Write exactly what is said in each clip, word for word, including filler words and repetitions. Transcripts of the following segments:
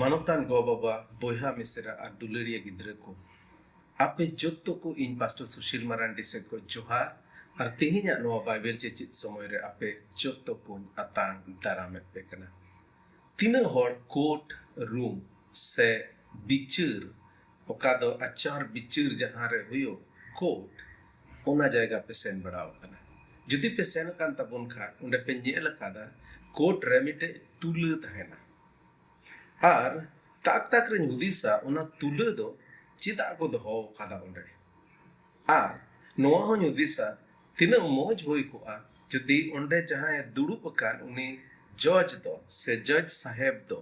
ᱢᱟᱱᱚᱛᱟᱱ ᱜᱚ ᱵᱟᱵᱟ, ᱵᱚᱭᱦᱟ ᱢᱤᱥᱮᱨᱟ ᱟᱨ ᱫᱩᱞᱟᱹᱲᱤᱭᱟᱹ ᱜᱤᱫᱽᱨᱟᱹ ᱠᱚ, ᱟᱯᱮ ᱡᱚᱛᱚ ᱠᱚ ᱤᱧ ᱯᱟᱥᱴᱚᱨ ᱥᱩᱥᱤᱞ ᱢᱟᱨᱟᱱᱰᱤ ᱥᱮᱫ ᱠᱷᱚᱱ ᱡᱚᱦᱟᱨ᱾ ᱟᱨ ᱛᱮᱦᱮᱧᱟᱜ ᱱᱚᱣᱟ ᱵᱟᱭᱵᱮᱞ ᱪᱮᱪᱮᱫ ᱥᱚᱢᱚᱭ ᱨᱮ ᱟᱯᱮ ᱡᱚᱛᱚ ᱠᱚᱧ ᱟᱛᱟᱝ ᱫᱟᱨᱟᱢᱮᱫ ᱯᱮ ᱠᱟᱱᱟ᱾ ᱛᱤᱱᱟᱹᱜ ᱦᱚᱲ ᱠᱳᱨᱴ ᱨᱩᱢ ᱥᱮ ᱵᱤᱪᱟᱹᱨ, ᱚᱠᱟ ᱫᱚ ᱟᱪᱟᱨ ᱵᱤᱪᱟᱹᱨ ᱡᱟᱦᱟᱸ ᱨᱮ ᱦᱩᱭᱩᱜ, ᱠᱳᱨᱴ, ᱚᱱᱟ ᱡᱟᱭᱜᱟ ᱯᱮ ᱥᱮᱱ ᱵᱟᱲᱟ ᱟᱠᱟᱱᱟ? ᱡᱩᱫᱤ ᱯᱮ ᱥᱮᱱ ᱟᱠᱟᱱ ᱛᱟᱵᱚᱱ ᱠᱷᱟᱱ, ᱚᱸᱰᱮ ᱯᱮ ᱧᱮᱞ ᱟᱠᱟᱫᱟ ᱠᱳᱨᱴ ᱨᱮ ᱢᱤᱫᱴᱮᱡ ᱛᱩᱞᱟᱹ ᱛᱟᱦᱮᱱᱟ᱾ ᱟᱨ ᱛᱟᱠ ᱛᱟᱠ ᱨᱤᱧ ᱦᱩᱫᱤᱥᱟ, ᱚᱱᱟ ᱛᱩᱞᱟᱹ ᱫᱚ ᱪᱮᱫᱟᱜ ᱠᱚ ᱫᱚᱦᱚ ᱟᱠᱟᱫᱟ ᱚᱸᱰᱮ? ᱟᱨ ᱱᱚᱣᱟ ᱦᱚᱸᱧ ᱦᱩᱫᱤᱥᱟ, ᱛᱤᱱᱟᱹᱜ ᱢᱚᱡᱽ ᱦᱩᱭ ᱠᱚᱜᱼᱟ ᱡᱩᱫᱤ ᱚᱸᱰᱮ ᱡᱟᱦᱟᱸᱭ ᱫᱩᱲᱩᱵ ᱟᱠᱟᱱ ᱩᱱᱤ ᱡᱚᱡᱽ ᱫᱚ ᱥᱮ ᱡᱚᱡᱽ ᱥᱟᱦᱮᱵᱽ ᱫᱚ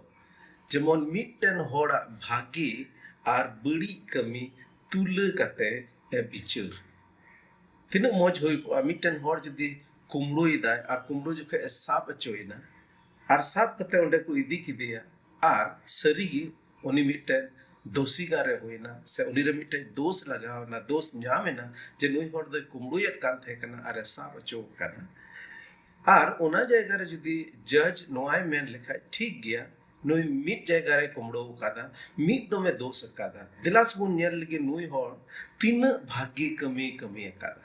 ᱡᱮᱢᱚᱱ ᱢᱤᱫᱴᱮᱱ ᱦᱚᱲᱟᱜ ᱵᱷᱟᱜᱮ ᱟᱨ ᱵᱟᱹᱲᱤᱡ ᱠᱟᱹᱢᱤ ᱛᱩᱞᱟᱹ ᱠᱟᱛᱮ ᱮ ᱵᱤᱪᱟᱹᱨ᱾ ᱛᱤᱱᱟᱹᱜ ᱢᱚᱡᱽ ᱦᱩᱭ ᱠᱚᱜᱼᱟ, ᱢᱤᱫᱴᱮᱱ ᱦᱚᱲ ᱡᱩᱫᱤ ᱠᱩᱢᱵᱽᱲᱩᱭᱮᱫᱟᱭ ᱟᱨ ᱠᱩᱢᱵᱽᱲᱩ ᱡᱚᱠᱷᱮᱡ ᱮ ᱥᱟᱵ ᱦᱚᱪᱚᱭᱮᱱᱟ ᱟᱨ ᱥᱟᱵ ᱠᱟᱛᱮ ᱚᱸᱰᱮ ᱠᱚ ᱤᱫᱤ ᱠᱮᱫᱮᱭᱟ ᱟᱨ ᱥᱟᱹᱨᱤᱜᱮ ᱩᱱᱤ ᱢᱤᱫᱴᱮᱱ ᱫᱳᱥᱤ ᱜᱟᱨ ᱮ ᱦᱩᱭᱱᱟ ᱥᱮ ᱩᱱᱤ ᱨᱮ ᱢᱤᱫᱴᱮᱱ ᱫᱳᱥ ᱞᱟᱜᱟᱣ ᱮᱱᱟ, ᱫᱳᱥ ᱧᱟᱢ ᱮᱱᱟ ᱡᱮ ᱱᱩᱭ ᱦᱚᱲ ᱫᱚᱭ ᱠᱩᱢᱵᱽᱲᱩᱭᱮᱫ ᱠᱟᱱ ᱛᱟᱦᱮᱸ ᱠᱟᱱᱟ ᱟᱨ ᱮ ᱥᱟᱵ ᱦᱚᱪᱚ ᱟᱠᱟᱱᱟ᱾ ᱟᱨ ᱚᱱᱟ ᱡᱟᱭᱜᱟ ᱨᱮ ᱡᱩᱫᱤ ᱡᱟᱡᱽ ᱱᱚᱣᱟᱭ ᱢᱮᱱ ᱞᱮᱠᱷᱟᱡ, "ᱴᱷᱤᱠ ᱜᱮᱭᱟ, ᱱᱩᱭ ᱢᱤᱫ ᱡᱟᱭᱜᱟ ᱨᱮ ᱠᱩᱢᱵᱽᱲᱩ ᱟᱠᱟᱫᱟ, ᱢᱤᱫ ᱫᱚᱢᱮ ᱫᱳᱥ ᱟᱠᱟᱫᱟ, ᱫᱮᱞᱟ ᱥᱮᱵᱚᱱ ᱧᱮᱞ ᱞᱮᱜᱮ ᱱᱩᱭ ᱦᱚᱲ ᱛᱤᱱᱟᱹᱜ ᱵᱷᱟᱜᱮ ᱠᱟᱹᱢᱤ ᱠᱟᱹᱢᱤ ᱟᱠᱟᱫᱟ᱾"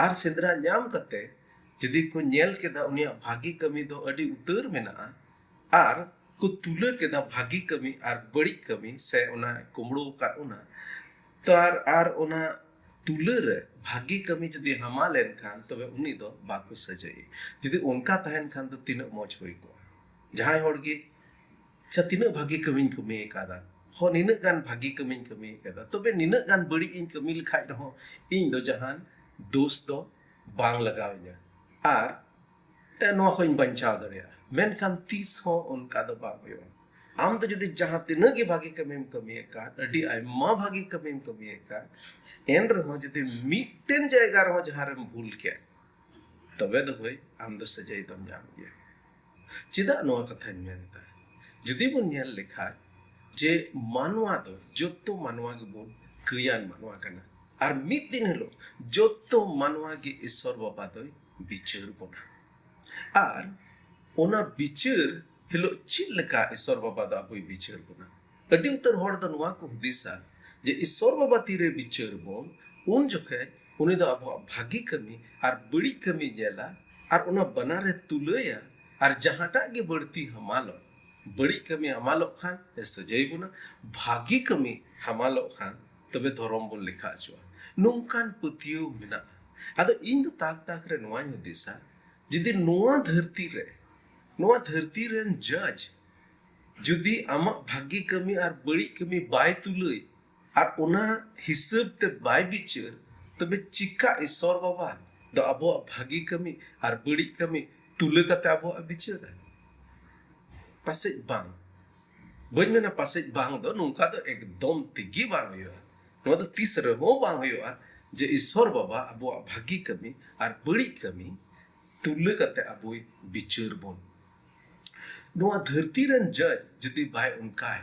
ᱟᱨ ᱥᱮᱸᱫᱽᱨᱟ ᱧᱟᱢ ᱠᱟᱛᱮ ᱡᱩᱫᱤ ᱠᱚ ᱧᱮᱞ ᱠᱮᱫᱟ ᱩᱱᱤᱭᱟᱜ ᱵᱷᱟᱜᱮ ᱠᱟᱹᱢᱤ ᱫᱚ ᱟᱹᱰᱤ ᱩᱛᱟᱹᱨ ᱢᱮᱱᱟᱜᱼᱟ, ᱟᱨ ᱠᱚ ᱛᱩᱞᱟᱹ ᱠᱮᱫᱟ ᱵᱷᱟᱜᱮ ᱠᱟᱹᱢᱤ ᱟᱨ ᱵᱟᱹᱲᱤᱡ ᱠᱟᱹᱢᱤ, ᱥᱮ ᱚᱱᱟ ᱠᱩᱢᱵᱽᱲᱩ ᱟᱠᱟᱫ ᱚᱱᱟ, ᱛᱚ ᱟᱨ, ᱟᱨ ᱚᱱᱟ ᱛᱩᱞᱟᱹ ᱨᱮ ᱵᱷᱟᱜᱮ ᱠᱟᱹᱢᱤ ᱡᱩᱫᱤ ᱦᱟᱢᱟᱞ ᱮᱱ ᱠᱷᱟᱱ, ᱛᱚᱵᱮ ᱩᱱᱤ ᱫᱚ ᱵᱟᱠᱚ ᱥᱟᱹᱡᱟᱹᱭᱮ᱾ ᱡᱩᱫᱤ ᱚᱱᱠᱟ ᱛᱟᱦᱮᱱ ᱠᱷᱟᱱ ᱫᱚ ᱛᱤᱱᱟᱹᱜ ᱢᱚᱡᱽ ᱦᱩᱭ ᱠᱚᱜᱼᱟ᱾ ᱡᱟᱦᱟᱸᱭ ᱦᱚᱲ ᱜᱮ, "ᱟᱪᱪᱷᱟ, ᱛᱤᱱᱟᱹᱜ ᱵᱷᱟᱜᱮ ᱠᱟᱹᱢᱤᱧ ᱠᱟᱹᱢᱤ ᱟᱠᱟᱫᱟ, ᱦᱚᱸ, ᱱᱤᱱᱟᱹᱜ ᱜᱟᱱ ᱵᱷᱟᱜᱮ ᱠᱟᱹᱢᱤᱧ ᱠᱟᱹᱢᱤ ᱟᱠᱟᱫᱟ, ᱛᱚᱵᱮ ᱱᱤᱱᱟᱹᱜ ᱜᱟᱱ ᱵᱟᱹᱲᱤᱡ ᱤᱧ ᱠᱟᱹᱢᱤ ᱞᱮᱠᱷᱟᱡ ᱨᱮᱦᱚᱸ ᱤᱧ ᱫᱚ ᱡᱟᱦᱟᱱ ᱫᱳᱥ ᱫᱚ ᱵᱟᱝ ᱞᱟᱜᱟᱣ ᱤᱧᱟ ᱟᱨ ᱛᱮ ᱱᱚᱣᱟ ᱠᱷᱚᱱ ᱤᱧ ᱵᱟᱧᱪᱟᱣ ᱫᱟᱲᱮᱭᱟᱜᱼᱟ᱾" ᱢᱮᱱᱠᱷᱟᱱ ᱛᱤᱥ ᱦᱚᱸ ᱚᱱᱠᱟ ᱫᱚ ᱵᱟᱝ ᱦᱩᱭᱩᱜᱼᱟ᱾ ᱟᱢ ᱫᱚ ᱡᱩᱫᱤ ᱡᱟᱦᱟᱸ ᱛᱤᱱᱟᱹᱜ ᱜᱮ ᱵᱷᱟᱜᱮ ᱠᱟᱹᱢᱤᱢ ᱠᱟᱹᱢᱤᱭᱮᱫ ᱠᱟᱱ, ᱟᱹᱰᱤ ᱟᱭᱢᱟ ᱵᱷᱟᱜᱮ ᱠᱟᱹᱢᱤᱢ ᱠᱟᱹᱢᱤᱭᱮᱫ ᱠᱟᱱ, ᱮᱱ ᱨᱮᱦᱚᱸ ᱡᱩᱫᱤ ᱢᱤᱫᱴᱮᱱ ᱡᱟᱭᱜᱟ ᱨᱮᱦᱚᱸ ᱡᱟᱦᱟᱸ ᱨᱮᱢ ᱵᱷᱩᱞ ᱠᱮᱫ, ᱛᱚᱵᱮ ᱫᱚ ᱵᱷᱟᱹᱭ, ᱟᱢ ᱫᱚ ᱥᱟᱹᱡᱟᱹᱭ ᱫᱚᱢ ᱧᱟᱢ ᱜᱮᱭᱟ᱾ ᱪᱮᱫᱟᱜ ᱱᱚᱣᱟ ᱠᱟᱛᱷᱟᱧ ᱢᱮᱱ ᱮᱫᱟ? ᱡᱩᱫᱤ ᱵᱚᱱ ᱧᱮᱞ ᱞᱮᱠᱷᱟᱡ ᱡᱮ ᱢᱟᱱᱣᱟ ᱫᱚ, ᱡᱚᱛᱚ ᱢᱟᱱᱣᱟ ᱜᱮᱵᱚᱱ ᱠᱟᱹᱭᱟᱱ ᱢᱟᱱᱣᱟ ᱠᱟᱱᱟ᱾ ᱟᱨ ᱢᱤᱫ ᱫᱤᱱ ᱦᱤᱞᱳᱜ ᱡᱚᱛᱚ ᱢᱟᱱᱣᱟ ᱜᱮ ᱤᱥᱥᱚᱨ ᱵᱟᱵᱟ ᱫᱚᱭ ᱵᱤᱪᱟᱹᱨ ᱵᱚᱱᱟ᱾ ᱟᱨ ᱚᱱᱟ ᱵᱤᱪᱟᱹᱨ ᱦᱤᱞᱳᱜ ᱪᱮᱫ ᱞᱮᱠᱟ ᱤᱥᱚᱨ ᱵᱟᱵᱟ ᱫᱚ ᱟᱵᱚᱭ ᱵᱤᱪᱟᱹᱨ ᱵᱚᱱᱟ? ᱟᱹᱰᱤ ᱩᱛᱟᱹᱨ ᱦᱚᱲ ᱫᱚ ᱱᱚᱣᱟ ᱠᱚ ᱦᱩᱫᱤᱥᱟ ᱡᱮ ᱤᱥᱚᱨ ᱵᱟᱵᱟ ᱛᱤᱨᱮ ᱵᱤᱪᱟᱹᱨ ᱵᱚᱱ, ᱩᱱ ᱡᱚᱠᱷᱮᱡ ᱩᱱᱤ ᱫᱚ ᱟᱵᱚᱣᱟᱜ ᱵᱷᱟᱹᱜᱤ ᱠᱟᱹᱢᱤ ᱟᱨ ᱵᱟᱹᱲᱤᱡ ᱠᱟᱹᱢᱤ ᱧᱮᱞᱟ ᱟᱨ ᱚᱱᱟ ᱵᱟᱱᱟᱨ ᱮ ᱛᱩᱞᱟᱹᱭᱟ, ᱟᱨ ᱡᱟᱦᱟᱸᱴᱟᱜ ᱜᱮ ᱵᱟᱹᱲᱛᱤ ᱦᱟᱢᱟᱞᱚᱜ, ᱵᱟᱹᱲᱤᱡ ᱠᱟᱹᱢᱤ ᱦᱟᱢᱟᱞᱚᱜ ᱠᱷᱟᱱ ᱮ ᱥᱟᱹᱡᱟᱹᱭ ᱵᱚᱱᱟ, ᱵᱷᱟᱹᱜᱤ ᱠᱟᱹᱢᱤ ᱦᱟᱢᱟᱞᱚᱜ ᱠᱷᱟᱱ ᱛᱚᱵᱮ ᱫᱷᱚᱨᱚᱢ ᱵᱚᱱ ᱞᱮᱠᱷᱟ ᱦᱚᱪᱚᱜᱼᱟ᱾ ᱱᱚᱝᱠᱟᱱ ᱯᱟᱹᱛᱭᱟᱹᱣ ᱢᱮᱱᱟᱜᱼᱟ᱾ ᱟᱫᱚ ᱤᱧ ᱫᱚ ᱛᱟᱠ ᱛᱟᱠ ᱨᱮ ᱱᱚᱣᱟᱧ ᱦᱩᱫᱤᱥᱟ, ᱡᱩᱫᱤ ᱱᱚᱣᱟ ᱫᱷᱟᱹᱨᱛᱤ ᱨᱮ, ᱱᱚᱣᱟ ᱫᱷᱟᱹᱨᱛᱤ ᱨᱮᱱ ᱡᱟᱡᱽ ᱡᱩᱫᱤ ᱟᱢᱟᱜ ᱵᱷᱟᱹᱜᱤ ᱠᱟᱹᱢᱤ ᱟᱨ ᱵᱟᱹᱲᱤᱡ ᱠᱟᱹᱢᱤ ᱵᱟᱭ ᱛᱩᱞᱟᱹᱭ ᱟᱨ ᱚᱱᱟ ᱦᱤᱥᱟᱹᱵ ᱛᱮ ᱵᱟᱭ ᱵᱤᱪᱟᱹᱨ, ᱛᱚᱵᱮ ᱪᱤᱠᱟ ᱤᱥᱚᱨ ᱵᱟᱵᱟ ᱫᱚ ᱟᱵᱚᱣᱟᱜ ᱵᱷᱟᱹᱜᱤ ᱠᱟᱹᱢᱤ ᱟᱨ ᱵᱟᱹᱲᱤᱡ ᱠᱟᱹᱢᱤ ᱛᱩᱞᱟᱹ ᱠᱟᱛᱮ ᱟᱵᱚᱣᱟᱜ ᱵᱤᱪᱟᱹᱨᱟ? ᱯᱟᱥᱮᱡ ᱵᱟᱝ᱾ ᱵᱟᱹᱧ ᱢᱮᱱᱟ ᱯᱟᱥᱮᱡ ᱵᱟᱝ ᱫᱚ, ᱱᱚᱝᱠᱟ ᱫᱚ ᱮᱠᱫᱚᱢ ᱛᱮᱜᱮ ᱵᱟᱝ ᱦᱩᱭᱩᱜᱼᱟ᱾ ᱱᱚᱣᱟ ᱫᱚ ᱛᱤᱥ ᱨᱮᱦᱚᱸ ᱵᱟᱝ ᱦᱩᱭᱩᱜᱼᱟ ᱡᱮ ᱤᱥᱚᱨ ᱵᱟᱵᱟ ᱟᱵᱚᱣᱟᱜ ᱵᱷᱟᱹᱜᱤ ᱠᱟᱹᱢᱤ ᱟᱨ ᱵᱟᱹᱲᱤᱡ ᱠᱟᱹᱢᱤ ᱛᱩᱞᱟᱹ ᱠᱟᱛᱮ ᱟᱵᱚᱭ ᱵᱤᱪᱟᱹᱨ ᱵᱚᱱ᱾ ᱱᱚᱣᱟ ᱫᱷᱟᱹᱨᱛᱤ ᱨᱮᱱ ᱡᱟᱡᱽ ᱡᱩᱫᱤ ᱵᱟᱭ ᱚᱱᱠᱟᱭ,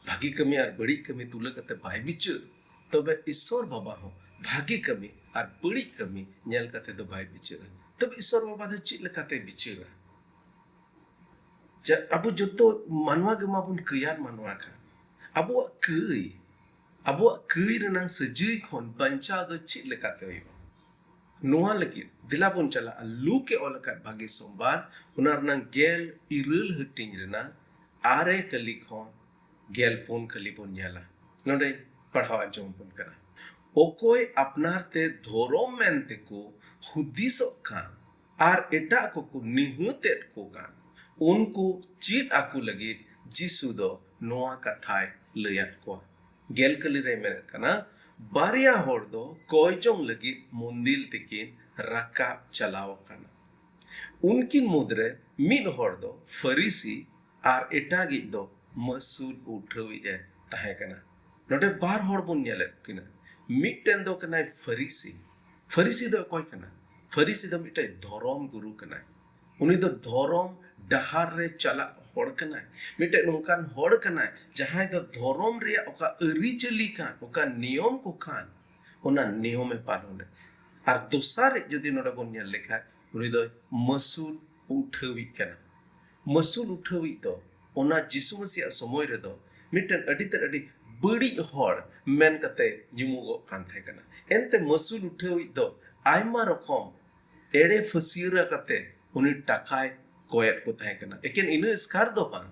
ᱵᱷᱟᱹᱜᱤ ᱠᱟᱹᱢᱤ ᱟᱨ ᱵᱟᱹᱲᱤᱡ ᱠᱟᱹᱢᱤ ᱛᱩᱞᱟᱹ ᱠᱟᱛᱮ ᱵᱟᱭ ᱵᱤᱪᱟᱹᱨ, ᱛᱚᱵᱮ ᱤᱥᱚᱨ ᱵᱟᱵᱟ ᱦᱚᱸ ᱵᱷᱟᱹᱜᱤ ᱠᱟᱹᱢᱤ ᱟᱨ ᱵᱟᱹᱲᱤᱡ ᱠᱟᱹᱢᱤ ᱧᱮᱞ ᱠᱟᱛᱮ ᱫᱚ ᱵᱟᱭ ᱵᱤᱪᱟᱹᱨᱟ᱾ ᱛᱚᱵᱮ ᱤᱥᱚᱨ ᱵᱟᱵᱟ ᱫᱚ ᱪᱮᱫ ᱞᱮᱠᱟᱛᱮ ᱵᱤᱪᱟᱹᱨᱟ? ᱡᱟ-, ᱟᱵᱚ ᱡᱚᱛᱚ ᱢᱟᱱᱣᱟ ᱜᱮ ᱢᱟᱵᱚᱱ ᱠᱟᱹᱭᱟᱱ ᱢᱟᱱᱣᱟ ᱠᱟᱱ᱾ ᱟᱵᱚᱣᱟᱜ ᱠᱟᱹᱭ, ᱟᱵᱚᱣᱟᱜ ᱠᱟᱹᱭ ᱨᱮᱱᱟᱝ ᱥᱟᱹᱡᱟᱹᱭ ᱠᱷᱚᱱ ᱵᱟᱧᱪᱟᱣ ᱫᱚ ᱪᱮᱫ ᱞᱮᱠᱟᱛᱮ ᱦᱩᱭᱩᱜᱼᱟ? ᱱᱚᱣᱟ ᱞᱟᱹᱜᱤᱫ ᱫᱮᱞᱟ ᱵᱚᱱ ᱪᱟᱞᱟᱜᱼᱟ ᱞᱩᱠ ᱮ ᱚᱞ ᱟᱠᱟᱫ ᱵᱷᱟᱹᱜᱤ ᱥᱚᱢᱵᱟᱫ, ᱚᱱᱟ ᱨᱮᱱᱟᱝ ᱜᱮᱞ ᱤᱨᱟᱹᱞ ᱦᱟᱹᱴᱤᱧ ᱨᱮᱱᱟᱜ ᱟᱨᱮ ᱠᱟᱹᱞᱤ ᱠᱷᱚᱱ ᱜᱮᱞ ᱯᱩᱱ ᱠᱟᱹᱞᱤ ᱵᱚᱱ ᱧᱮᱞᱟ᱾ ᱱᱚᱰᱮᱧ ᱯᱟᱲᱦᱟᱣ ᱟᱸᱡᱚᱢ ᱟᱵᱚᱱ ᱠᱟᱱᱟ᱾ ᱚᱠᱚᱭ ᱟᱯᱱᱟᱨ ᱛᱮ ᱫᱷᱚᱨᱚᱢ ᱢᱮᱱᱛᱮ ᱠᱚ ᱦᱩᱫᱤᱥᱚᱜ ᱠᱷᱟᱱ ᱟᱨ ᱮᱴᱟᱜ ᱠᱚᱠᱚ ᱱᱤᱦᱟᱹᱛᱮᱫ ᱠᱚ ᱠᱷᱟᱱ, ᱩᱱᱠᱩ ᱪᱮᱫ ᱟᱠᱚ ᱞᱟᱹᱜᱤᱫ ᱡᱤᱥᱩ ᱫᱚ ᱱᱚᱣᱟ ᱠᱟᱛᱷᱟᱭ ᱞᱟᱹᱭᱟᱫ ᱠᱚᱣᱟ᱾ ᱜᱮᱞ ᱠᱟᱹᱞᱤ ᱨᱮ ᱢᱮᱱᱮᱫ ᱠᱟᱱᱟ, ᱵᱟᱨᱭᱟ ᱦᱚᱲ ᱫᱚ ᱠᱚᱭ ᱡᱚᱝ ᱞᱟᱹᱜᱤᱫ ᱢᱚᱱᱫᱤᱨ ᱛᱮᱠᱤᱱ ᱨᱟᱠᱟᱵ ᱪᱟᱞᱟᱣ ᱟᱠᱟᱱᱟ᱾ ᱩᱱᱠᱤᱱ ᱢᱩᱫᱽᱨᱮ ᱢᱤᱫ ᱦᱚᱲ ᱫᱚ ᱯᱷᱟᱹᱨᱤᱥᱤ ᱟᱨ ᱮᱴᱟᱜᱤᱡ ᱫᱚ ᱢᱟᱹᱥᱩᱞ ᱩᱴᱷᱟᱹᱣᱤᱡ ᱮ ᱛᱟᱦᱮᱸ ᱠᱟᱱᱟ᱾ ᱱᱚᱰᱮ ᱵᱟᱨ ᱦᱚᱲ ᱵᱚᱱ ᱧᱮᱞᱮᱫ ᱠᱤᱱᱟ᱾ ᱢᱤᱫᱴᱮᱱ ᱫᱚ ᱠᱟᱱᱟᱭ ᱯᱷᱟᱹᱨᱤᱥᱤ᱾ ᱯᱷᱟᱹᱨᱤᱥᱤ ᱫᱚ ᱚᱠᱚᱭ ᱠᱟᱱᱟ? ᱯᱷᱟᱹᱨᱤᱥᱤ ᱫᱚ ᱢᱤᱫᱴᱮᱱ ᱫᱷᱚᱨᱚᱢ ᱜᱩᱨᱩ ᱠᱟᱱᱟᱭ᱾ ᱩᱱᱤ ᱫᱚ ᱫᱷᱚᱨᱚᱢ ᱰᱟᱦᱟᱨ ᱨᱮ ᱪᱟᱞᱟᱜ ᱦᱚᱲ ᱠᱟᱱᱟᱭ᱾ ᱢᱤᱫᱴᱮᱱ ᱱᱚᱝᱠᱟᱱ ᱦᱚᱲ ᱠᱟᱱᱟᱭ ᱡᱟᱦᱟᱸᱭ ᱫᱚ ᱫᱷᱚᱨᱚᱢ ᱨᱮᱭᱟᱜ ᱚᱠᱟ ᱟᱹᱨᱤᱪᱟᱹᱞᱤ ᱠᱟᱱ, ᱚᱠᱟ ᱱᱤᱭᱚᱢ ᱠᱚ ᱠᱟᱱ, ᱚᱱᱟ ᱱᱤᱭᱚᱢᱮ ᱯᱟᱞᱚᱱᱮᱫ᱾ ᱟᱨ ᱫᱚᱥᱟᱨᱤᱡ ᱡᱩᱫᱤ ᱱᱚᱰᱮ ᱵᱚᱱ ᱧᱮᱞ ᱞᱮᱠᱷᱟᱱ, ᱩᱱᱤ ᱫᱚ ᱢᱟᱹᱥᱩᱞ ᱩᱴᱷᱟᱹᱣᱤᱡ ᱠᱟᱱᱟ᱾ ᱢᱟᱹᱥᱩᱞ ᱩᱴᱷᱟᱹᱣᱤᱡ ᱫᱚ ᱚᱱᱟ ᱡᱤᱥᱩ ᱢᱟᱹᱥᱤᱭᱟᱜ ᱥᱚᱢᱚᱭ ᱨᱮᱫᱚ ᱢᱤᱫᱴᱮᱱ ᱟᱹᱰᱤ ᱛᱮᱫ ᱟᱹᱰᱤ ᱵᱟᱹᱲᱤᱡ ᱦᱚᱲ ᱢᱮᱱ ᱠᱟᱛᱮ ᱧᱩᱢᱩᱜᱚᱜ ᱠᱟᱱ ᱛᱟᱦᱮᱸ ᱠᱟᱱᱟ᱾ ᱮᱱᱛᱮ ᱢᱟᱹᱥᱩᱞ ᱩᱴᱷᱟᱹᱣᱤᱡ ᱫᱚ ᱟᱭᱢᱟ ᱨᱚᱠᱚᱢ ᱮᱲᱮ ᱯᱷᱟᱹᱥᱭᱟᱹᱨᱟ ᱠᱟᱛᱮ ᱩᱱᱤ ᱴᱟᱠᱟᱭ ᱠᱚᱭᱮᱫ ᱠᱚ ᱛᱟᱦᱮᱸ ᱠᱟᱱᱟ᱾ ᱮᱠᱮᱱ ᱤᱱᱟᱹ ᱮᱥᱠᱟᱨ ᱫᱚ ᱵᱟᱝ,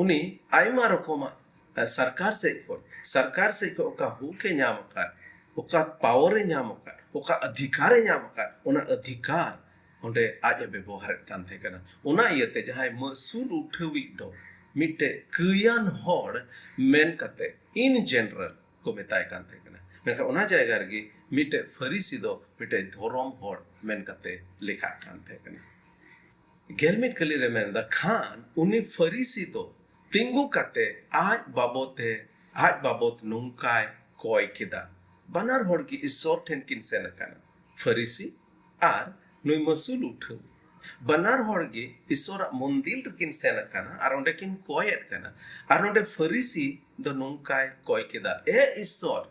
ᱩᱱᱤ ᱟᱭᱢᱟ ᱨᱚᱠᱚᱢᱟᱜ, ᱟᱸ, ᱥᱚᱨᱠᱟᱨ ᱥᱮᱫ ᱠᱷᱚᱱ, ᱥᱚᱨᱠᱟᱨ ᱥᱮᱫ ᱠᱷᱚᱱ ᱚᱠᱟ ᱦᱩᱠ ᱮ ᱧᱟᱢ ᱟᱠᱟᱫ, ᱚᱠᱟ ᱯᱟᱣᱟᱨ ᱮ ᱧᱟᱢ ᱟᱠᱟᱫ, ᱚᱠᱟ ᱚᱫᱷᱤᱠᱟᱨ ᱮ ᱧᱟᱢ ᱟᱠᱟᱫ, ᱚᱱᱟ ᱚᱫᱷᱤᱠᱟᱨ ᱚᱸᱰᱮ ᱟᱡ ᱮ ᱵᱮᱵᱚᱦᱟᱨᱮᱫ ᱠᱟᱱ ᱛᱟᱦᱮᱸ ᱠᱟᱱᱟ᱾ ᱚᱱᱟ ᱤᱭᱟᱹᱛᱮ ᱡᱟᱦᱟᱸᱭ ᱢᱟᱹᱥᱩᱞ ᱩᱴᱷᱟᱹᱣᱤᱡ ᱫᱚ ᱢᱤᱫᱴᱮᱡ ᱠᱟᱹᱭᱟᱱ ᱦᱚᱲ ᱢᱮᱱ ᱠᱟᱛᱮ in general ᱠᱚ ᱢᱮᱛᱟᱭ ᱠᱟᱱ ᱛᱟᱦᱮᱸ ᱠᱟᱱᱟ᱾ ᱢᱮᱱᱠᱷᱟᱱ ᱚᱱᱟ ᱡᱟᱭᱜᱟ ᱨᱮᱜᱮ ᱢᱤᱫᱴᱮᱡ ᱯᱷᱟᱹᱨᱤᱥᱤ ᱫᱚ ᱢᱤᱫᱴᱮᱡ ᱫᱷᱚᱨᱚᱢ ᱦᱚᱲ ᱢᱮᱱ ᱠᱟᱛᱮ ᱞᱮᱠᱷᱟᱜ ᱠᱟᱱ ᱛᱟᱦᱮᱸ ᱠᱟᱱᱟ᱾ ᱜᱮᱞ ᱢᱤᱫ ᱠᱟᱹᱞᱤ ᱨᱮ ᱢᱮᱱᱫᱟ, ᱠᱷᱟᱱ ᱩᱱᱤ ᱯᱷᱟᱹᱨᱤᱥᱤ ᱫᱚ ᱛᱤᱸᱜᱩ ᱠᱟᱛᱮ ᱟᱡ ᱵᱟᱵᱚᱛ ᱮ, ᱟᱡ ᱵᱟᱵᱚᱛ ᱱᱚᱝᱠᱟᱭ ᱠᱚᱭ ᱠᱮᱫᱟ᱾ ᱵᱟᱱᱟᱨ ᱦᱚᱲ ᱜᱮ ᱤᱥᱚᱨ ᱴᱷᱮᱱ ᱠᱤᱱ ᱥᱮᱱ ᱟᱠᱟᱱᱟ, ᱯᱷᱟᱹᱨᱤᱥᱤ ᱟᱨ ᱱᱩᱭ ᱢᱟᱹᱥᱩᱞ ᱩᱴᱷᱟᱹᱣ᱾ ᱵᱟᱱᱟᱨ ᱦᱚᱲ ᱜᱮ ᱤᱥᱚᱨᱟᱜ ᱢᱚᱱᱫᱤᱨ ᱨᱮᱠᱤᱱ ᱥᱮᱱ ᱟᱠᱟᱱᱟ ᱟᱨ ᱚᱸᱰᱮ ᱠᱤᱱ ᱠᱚᱭᱮᱫ ᱠᱟᱱᱟ᱾ ᱟᱨ ᱱᱚᱸᱰᱮ ᱯᱷᱟᱹᱨᱤᱥᱤ ᱫᱚ ᱱᱚᱝᱠᱟᱭ ᱠᱚᱭ ᱠᱮᱫᱟ, ᱮ ᱤᱥᱚᱨ,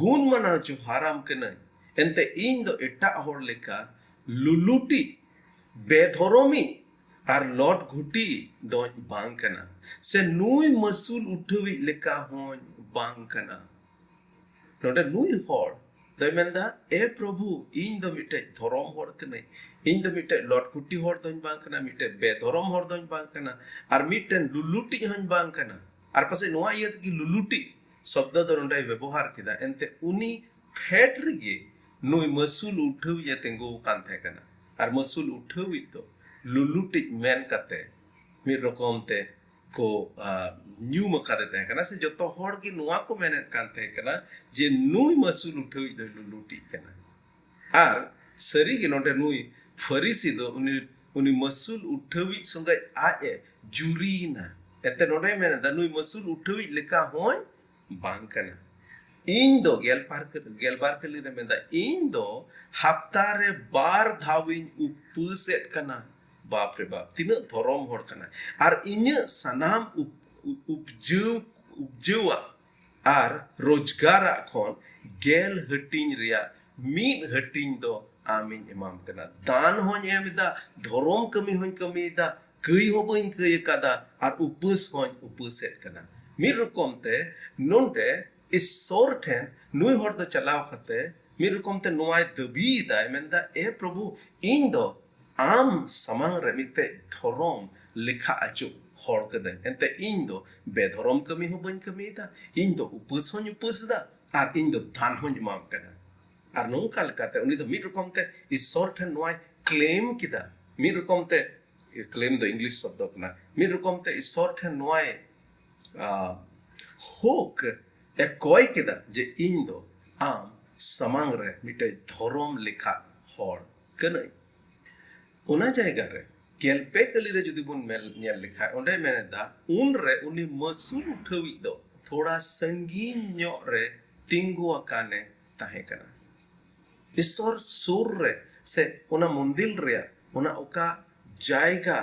ᱜᱩᱱ ᱢᱟᱱᱟᱣ ᱡᱚᱦᱟᱨᱟᱢ ᱠᱟᱹᱱᱟᱹᱧ, ᱮᱱᱛᱮ ᱤᱧ ᱫᱚ ᱮᱴᱟᱜ ᱦᱚᱲ ᱞᱮᱠᱟ ᱞᱩᱞᱩᱴᱤᱡ, ᱵᱮᱫᱷᱚᱨᱚᱢᱤᱡ ᱟᱨ ᱞᱚᱴ ᱜᱷᱩᱴᱤ ᱫᱚᱧ ᱵᱟᱝ ᱠᱟᱱᱟ, ᱥᱮ ᱱᱩᱭ ᱢᱟᱹᱥᱩᱞ ᱩᱴᱷᱟᱹᱣᱤᱡ ᱞᱮᱠᱟ ᱦᱚᱸᱧ ᱵᱟᱝ ᱠᱟᱱᱟ᱾ ᱱᱚᱰᱮ ᱱᱩᱭ ᱦᱚᱲ ᱫᱚᱭ ᱢᱮᱱᱫᱟ, ᱮ ᱯᱨᱚᱵᱷᱩ, ᱤᱧ ᱫᱚ ᱢᱤᱫᱴᱮᱡ ᱫᱷᱚᱨᱚᱢ ᱦᱚᱲ ᱠᱟᱹᱱᱟᱹᱧ, ᱤᱧ ᱫᱚ ᱢᱤᱫᱴᱮᱡ ᱞᱚᱴ ᱜᱷᱩᱴᱤ ᱦᱚᱲ ᱫᱚᱧ ᱵᱟᱝ ᱠᱟᱱᱟ, ᱢᱤᱫᱴᱮᱡ ᱵᱮᱫᱷᱚᱨᱚᱢ ᱦᱚᱲ ᱫᱚᱧ ᱵᱟᱝ ᱠᱟᱱᱟ, ᱟᱨ ᱢᱤᱫᱴᱮᱱ ᱞᱩᱞᱩᱴᱤᱡ ᱦᱚᱸᱧ ᱵᱟᱝ ᱠᱟᱱᱟ᱾ ᱟᱨ ᱯᱟᱥᱮᱡ ᱱᱚᱣᱟ ᱤᱭᱟᱹ ᱛᱮᱜᱮ ᱞᱩᱞᱩᱴᱤᱡ ᱥᱚᱵᱫᱚ ᱫᱚ ᱱᱚᱰᱮᱭ ᱵᱮᱵᱚᱦᱟᱨ ᱠᱮᱫᱟ᱾ ᱮᱱᱛᱮ ᱩᱱᱤ ᱯᱷᱮᱰ ᱨᱮᱜᱮ ᱱᱩᱭ ᱢᱟᱹᱥᱩᱞ ᱩᱴᱷᱟᱹᱣᱤᱡ ᱮ ᱛᱤᱸᱜᱩ ᱟᱠᱟᱱ ᱛᱟᱦᱮᱸ ᱠᱟᱱᱟ᱾ ᱟᱨ ᱢᱟᱹᱥᱩᱞ ᱩᱴᱷᱟᱹᱣᱤᱡ ᱫᱚ ᱞᱩᱞᱩᱴᱤᱡ ᱢᱮᱱ ᱠᱟᱛᱮ ᱢᱤᱫ ᱨᱚᱠᱚᱢ ᱛᱮ ᱠᱚ, ᱟ, ᱧᱩᱢ ᱟᱠᱟᱫᱮ ᱛᱟᱦᱮᱸ ᱠᱟᱱᱟ, ᱥᱮ ᱡᱚᱛᱚ ᱦᱚᱲ ᱜᱮ ᱱᱚᱣᱟ ᱠᱚ ᱢᱮᱱᱮᱫ ᱠᱟᱱ ᱛᱟᱦᱮᱸ ᱠᱟᱱᱟ ᱡᱮ ᱱᱩᱭ ᱢᱟᱹᱥᱩᱞ ᱩᱴᱷᱟᱹᱣᱤᱡ ᱫᱚᱭ ᱞᱩᱞᱩᱴᱤᱡ ᱠᱟᱱᱟ᱾ ᱟᱨ ᱥᱟᱹᱨᱤᱜᱮ ᱱᱚᱰᱮ ᱱᱩᱭ ᱯᱷᱟᱹᱨᱤᱥᱤ ᱫᱚ ᱩᱱᱤ, ᱩᱱᱤ ᱢᱟᱹᱥᱩᱞ ᱩᱴᱷᱟᱹᱣᱤᱡ ᱥᱚᱸᱜᱮ ᱟᱡ ᱮ ᱡᱩᱨᱤᱭᱮᱱᱟ᱾ ᱮᱱᱛᱮ ᱱᱚᱰᱮᱭ ᱢᱮᱱ ᱮᱫᱟ, ᱱᱩᱭ ᱢᱟᱹᱥᱩᱞ ᱩᱴᱷᱟᱹᱣᱤᱡ ᱞᱮᱠᱟ ᱦᱚᱸᱧ ᱵᱟᱝ ᱠᱟᱱᱟ᱾ ᱤᱧ ᱫᱚ ᱜᱮᱞᱵᱟᱨ ᱠᱟᱹ-, ᱜᱮᱞᱵᱟᱨ ᱠᱟᱹᱞᱤ ᱨᱮ ᱢᱮᱱᱫᱟ, ᱤᱧ ᱫᱚ ᱦᱟᱯᱛᱟ ᱨᱮ ᱵᱟᱨ ᱫᱷᱟᱣᱤᱧ ᱩᱯᱟᱹᱥᱮᱫ ᱠᱟᱱᱟ᱾ ᱵᱟᱯ ᱨᱮ ᱵᱟᱯ, ᱛᱤᱱᱟᱹᱜ ᱫᱷᱚᱨᱚᱢ ᱦᱚᱲ ᱠᱟᱱᱟᱭ! ᱟᱨ ᱤᱧᱟᱹᱜ ᱥᱟᱱᱟᱢ ᱩᱯ-, ᱩᱯ-, ᱩᱯᱡᱟᱹᱣ, ᱩᱯᱡᱟᱹᱣᱟᱜ ᱟᱨ ᱨᱳᱡᱽᱜᱟᱨᱟᱜ ᱠᱷᱚᱱ ᱜᱮᱞ ᱦᱟᱹᱴᱤᱧ ᱨᱮᱭᱟᱜ ᱢᱤᱫ ᱦᱟᱹᱴᱤᱧ ᱫᱚ ᱟᱢᱤᱧ ᱮᱢᱟᱢ ᱠᱟᱱᱟ᱾ ᱫᱟᱱ ᱦᱚᱸᱧ ᱮᱢ ᱮᱫᱟ, ᱫᱷᱚᱨᱚᱢ ᱠᱟᱹᱢᱤ ᱦᱚᱸᱧ ᱠᱟᱹᱢᱤᱭᱮᱫᱟ, ᱠᱟᱹᱭ ᱦᱚᱸ ᱵᱟᱹᱧ ᱠᱟᱹᱭ ᱟᱠᱟᱫᱟ ᱟᱨ ᱩᱯᱟᱹᱥ ᱦᱚᱸᱧ ᱩᱯᱟᱹᱥᱮᱫ ᱠᱟᱱᱟ᱾ ᱢᱤᱫ ᱨᱚᱠᱚᱢ ᱛᱮ ᱱᱚᱰᱮ ᱤᱥᱥᱚᱨ ᱴᱷᱮᱱ ᱱᱩᱭ ᱦᱚᱲ ᱫᱚ ᱪᱟᱞᱟᱣ ᱠᱟᱛᱮ ᱢᱤᱫ ᱨᱚᱠᱚᱢ ᱛᱮ ᱱᱚᱣᱟᱭ ᱫᱟᱹᱵᱤᱭᱮᱫᱟᱭ, ᱢᱮᱱᱫᱟ, "ᱮ ᱯᱨᱚᱵᱷᱩ, ᱤᱧ ᱫᱚ ᱟᱢ ᱥᱟᱢᱟᱝ ᱨᱮ ᱢᱤᱫᱴᱮᱡ ᱫᱷᱚᱨᱚᱢ ᱞᱮᱠᱷᱟ ᱟᱹᱪᱩ ᱦᱚᱲ ᱠᱟᱹᱱᱟᱹᱧ, ᱮᱱᱛᱮ ᱤᱧ ᱫᱚ ᱵᱮᱫᱷᱚᱨᱚᱢ ᱠᱟᱹᱢᱤ ᱦᱚᱸ ᱵᱟᱹᱧ ᱠᱟᱹᱢᱤᱭᱮᱫᱟ, ᱤᱧ ᱫᱚ ᱩᱯᱟᱹᱥ ᱦᱚᱸᱧ ᱩᱯᱟᱹᱥ ᱮᱫᱟ ᱟᱨ ᱤᱧ ᱫᱚ ᱫᱟᱱ ᱦᱚᱸᱧ ᱮᱢᱟᱢ ᱠᱟᱱᱟ᱾" ᱟᱨ ᱱᱚᱝᱠᱟ ᱞᱮᱠᱟᱛᱮ ᱩᱱᱤ ᱫᱚ ᱢᱤᱫ ᱨᱚᱠᱚᱢ ᱛᱮ ᱤᱥᱥᱚᱨ ᱴᱷᱮᱱ ᱱᱚᱣᱟᱭ ᱠᱞᱮᱢ ᱠᱮᱫᱟ, ᱢᱤᱫ ᱨᱚᱠᱚᱢ ᱛᱮ, ᱠᱞᱮᱢ ᱫᱚ ᱤᱝᱞᱤᱥ ᱥᱚᱵᱫᱚ ᱠᱟᱱᱟ, ᱢᱤᱫ ᱨᱚᱠᱚᱢ ᱛᱮ ᱤᱥᱥᱚᱨ ᱴᱷᱮᱱ ᱱᱚᱣᱟᱭ ᱦᱳᱠ ᱮ ᱠᱚᱭ ᱠᱮᱫᱟ ᱡᱮ ᱤᱧ ᱫᱚ ᱟᱢ ᱥᱟᱢᱟᱝ ᱨᱮ ᱢᱤᱫᱴᱮᱡ ᱫᱷᱚᱨᱚᱢ ᱞᱮᱠᱷᱟ ᱦᱚᱲ ᱠᱟᱹᱱᱟᱹᱧ᱾ ᱚᱱᱟ ᱡᱟᱭᱜᱟ ᱨᱮ ᱜᱮᱞ ᱯᱮ ᱠᱟᱹᱞᱤ ᱨᱮ ᱡᱩᱫᱤ ᱵᱚᱱ ᱢᱮᱞ-, ᱧᱮᱞ ᱞᱮᱠᱷᱟᱱ, ᱚᱸᱰᱮ ᱢᱮᱱ ᱮᱫᱟ, "ᱩᱱᱨᱮ ᱩᱱᱤ ᱢᱟᱹᱥᱩᱞ ᱩᱴᱷᱟᱹᱣᱤᱡ ᱫᱚ ᱛᱷᱚᱲᱟ ᱥᱟᱺᱜᱤᱧ ᱧᱚᱜ ᱨᱮ ᱛᱤᱸᱜᱩ ᱟᱠᱟᱱᱮ ᱛᱟᱦᱮᱸ ᱠᱟᱱᱟ᱾" ᱤᱥᱥᱚᱨ ᱥᱩᱨ ᱨᱮ ᱥᱮ ᱚᱱᱟ ᱢᱚᱱᱫᱤᱨ ᱨᱮᱭᱟᱜ ᱚᱱᱟ ᱚᱠᱟ ᱡᱟᱭᱜᱟ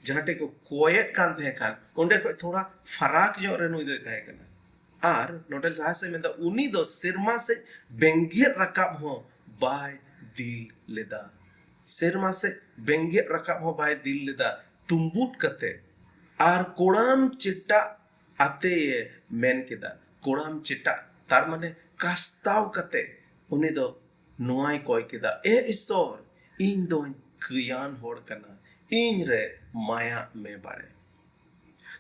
ᱡᱟᱦᱟᱸ ᱴᱷᱮᱡ ᱠᱚ ᱠᱚᱭᱮᱫ ᱠᱟᱱ ᱛᱟᱦᱮᱸ ᱠᱟᱱ, ᱚᱸᱰᱮ ᱠᱷᱚᱡ ᱛᱷᱚᱲᱟ ᱯᱷᱟᱨᱟᱠ ᱧᱚᱜ ᱨᱮ ᱱᱩᱭ ᱫᱚᱭ ᱛᱟᱦᱮᱸ ᱠᱟᱱᱟ᱾ ᱟᱨ ᱱᱚᱰᱮ ᱞᱟᱦᱟ ᱥᱮᱫ ᱢᱮᱱᱫᱟ, ᱩᱱᱤ ᱫᱚ ᱥᱮᱨᱢᱟ ᱥᱮᱫ ᱵᱮᱸᱜᱮᱫ ᱨᱟᱠᱟᱵ ᱦᱚᱸ ᱵᱟᱭ ᱫᱤᱞ ᱞᱮᱫᱟ᱾ ᱥᱮᱨᱢᱟ ᱥᱮᱫ ᱵᱮᱸᱜᱮᱫ ᱨᱟᱠᱟᱵ ᱦᱚᱸ ᱵᱟᱭ ᱫᱤᱞ ᱞᱮᱫᱟ, ᱛᱩᱢᱵᱩᱫ ᱠᱟᱛᱮ᱾ ᱟᱨ ᱠᱚᱲᱟᱢ ᱪᱮᱴᱟᱜ ᱟᱛᱮᱭᱮ ᱢᱮᱱ ᱠᱮᱫᱟ, ᱠᱚᱲᱟᱢ ᱪᱮᱴᱟᱜ, ᱛᱟᱨ ᱢᱟᱱᱮ ᱠᱟᱥᱛᱟᱣ ᱠᱟᱛᱮ ᱩᱱᱤ ᱫᱚ ᱱᱚᱣᱟᱭ ᱠᱚᱭ ᱠᱮᱫᱟ, "ᱮ ᱤᱥᱥᱚᱨ, ᱤᱧ ᱫᱚᱧ ᱠᱟᱹᱭᱟᱱ ᱦᱚᱲ ᱠᱟᱱᱟ, ᱤᱧ ᱨᱮ ᱢᱟᱭᱟ ᱢᱮ ᱵᱟᱲᱮ᱾"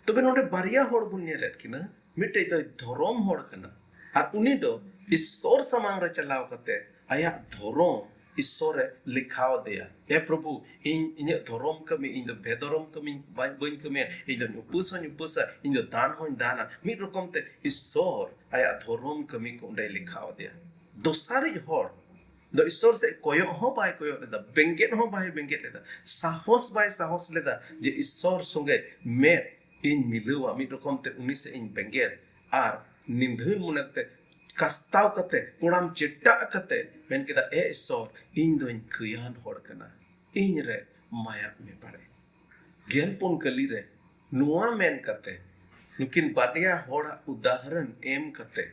ᱛᱚᱵᱮ ᱱᱚᱰᱮ ᱵᱟᱨᱭᱟ ᱦᱚᱲ ᱵᱚᱱ ᱧᱮᱞᱮᱫ ᱠᱤᱱᱟ, ᱢᱤᱫᱴᱮᱡ ᱫᱚᱭ ᱫᱷᱚᱨᱚᱢ ᱦᱚᱲ ᱠᱟᱱᱟ ᱟᱨ ᱩᱱᱤ ᱫᱚ ᱤᱥᱥᱚᱨ ᱥᱟᱢᱟᱝ ᱨᱮ ᱪᱟᱞᱟᱣ ᱠᱟᱛᱮ ᱟᱭᱟᱜ ᱫᱷᱚᱨᱚᱢ ᱤᱥᱥᱚᱨᱮ ᱞᱮᱠᱷᱟᱣ ᱟᱫᱮᱭᱟ᱾ "ᱮ ᱯᱨᱚᱵᱷᱩ, ᱤᱧ ᱤᱧᱟᱹᱜ ᱫᱷᱚᱨᱚᱢ ᱠᱟᱹᱢᱤ, ᱤᱧ ᱫᱚ ᱵᱮᱫᱷᱚᱨᱚᱢ ᱠᱟᱹᱢᱤ ᱵᱟᱹᱧ, ᱵᱟᱹᱧ ᱠᱟᱹᱢᱤᱭᱟ, ᱤᱧ ᱫᱚᱧ ᱩᱯᱟᱹᱥ ᱦᱚᱸᱧ ᱩᱯᱟᱹᱥᱟ, ᱤᱧ ᱫᱚ ᱫᱟᱱ ᱦᱚᱸᱧ ᱫᱟᱱᱟ᱾" ᱢᱤᱫ ᱨᱚᱠᱚᱢ ᱛᱮ ᱤᱥᱥᱚᱨ ᱟᱭᱟᱜ ᱫᱷᱚᱨᱚᱢ ᱠᱟᱹᱢᱤ ᱠᱚ ᱚᱸᱰᱮᱭ ᱞᱮᱠᱷᱟᱣ ᱟᱫᱮᱭᱟ᱾ ᱫᱚᱥᱟᱨᱤᱡ ᱦᱚᱲ ᱫᱚ ᱤᱥᱥᱚᱨ ᱥᱮᱫ ᱠᱚᱭᱚᱜ ᱦᱚᱸ ᱵᱟᱭ ᱠᱚᱭᱚᱜ ᱞᱮᱫᱟ, ᱵᱮᱸᱜᱮᱫ ᱦᱚᱸ ᱵᱟᱭ ᱵᱮᱸᱜᱮᱫ ᱞᱮᱫᱟ, ᱥᱟᱦᱚᱥ ᱵᱟᱭ ᱥᱟᱦᱚᱥ ᱞᱮᱫᱟ ᱡᱮ ᱤᱥᱥᱚᱨ ᱥᱚᱸᱜᱮ ᱢᱮᱫ ᱤᱧ ᱢᱤᱞᱟᱹᱣᱟ, ᱢᱤᱫ ᱨᱚᱠᱚᱢ ᱛᱮ ᱩᱱᱤ ᱥᱮᱫ ᱤᱧ ᱵᱮᱸᱜᱮᱫ᱾ ᱟᱨ ᱱᱤᱫᱷᱟᱹᱱ ᱢᱚᱱᱮ ᱠᱟᱛᱮ, ᱠᱟᱥᱛᱟᱣ ᱠᱟᱛᱮ, ᱠᱚᱲᱟᱢ ᱪᱮᱴᱟᱜ ᱠᱟᱛᱮ ᱢᱮᱱ ᱠᱮᱫᱟ, "ᱮ ᱤᱥᱥᱚᱨ, ᱤᱧ ᱫᱚᱧ ᱠᱟᱹᱭᱟᱱ ᱦᱚᱲ ᱠᱟᱱᱟ, ᱤᱧ ᱨᱮ ᱢᱟᱭᱟ ᱢᱮ ᱵᱟᱲᱮ᱾" ᱜᱮᱞ ᱯᱩᱱ ᱠᱟᱹᱞᱤ ᱨᱮ ᱱᱚᱣᱟ ᱢᱮᱱ ᱠᱟᱛᱮ, ᱱᱩᱠᱤᱱ ᱵᱟᱨᱭᱟ ᱦᱚᱲᱟᱜ ᱩᱫᱟᱦᱚᱨᱚᱱ ᱮᱢ ᱠᱟᱛᱮ,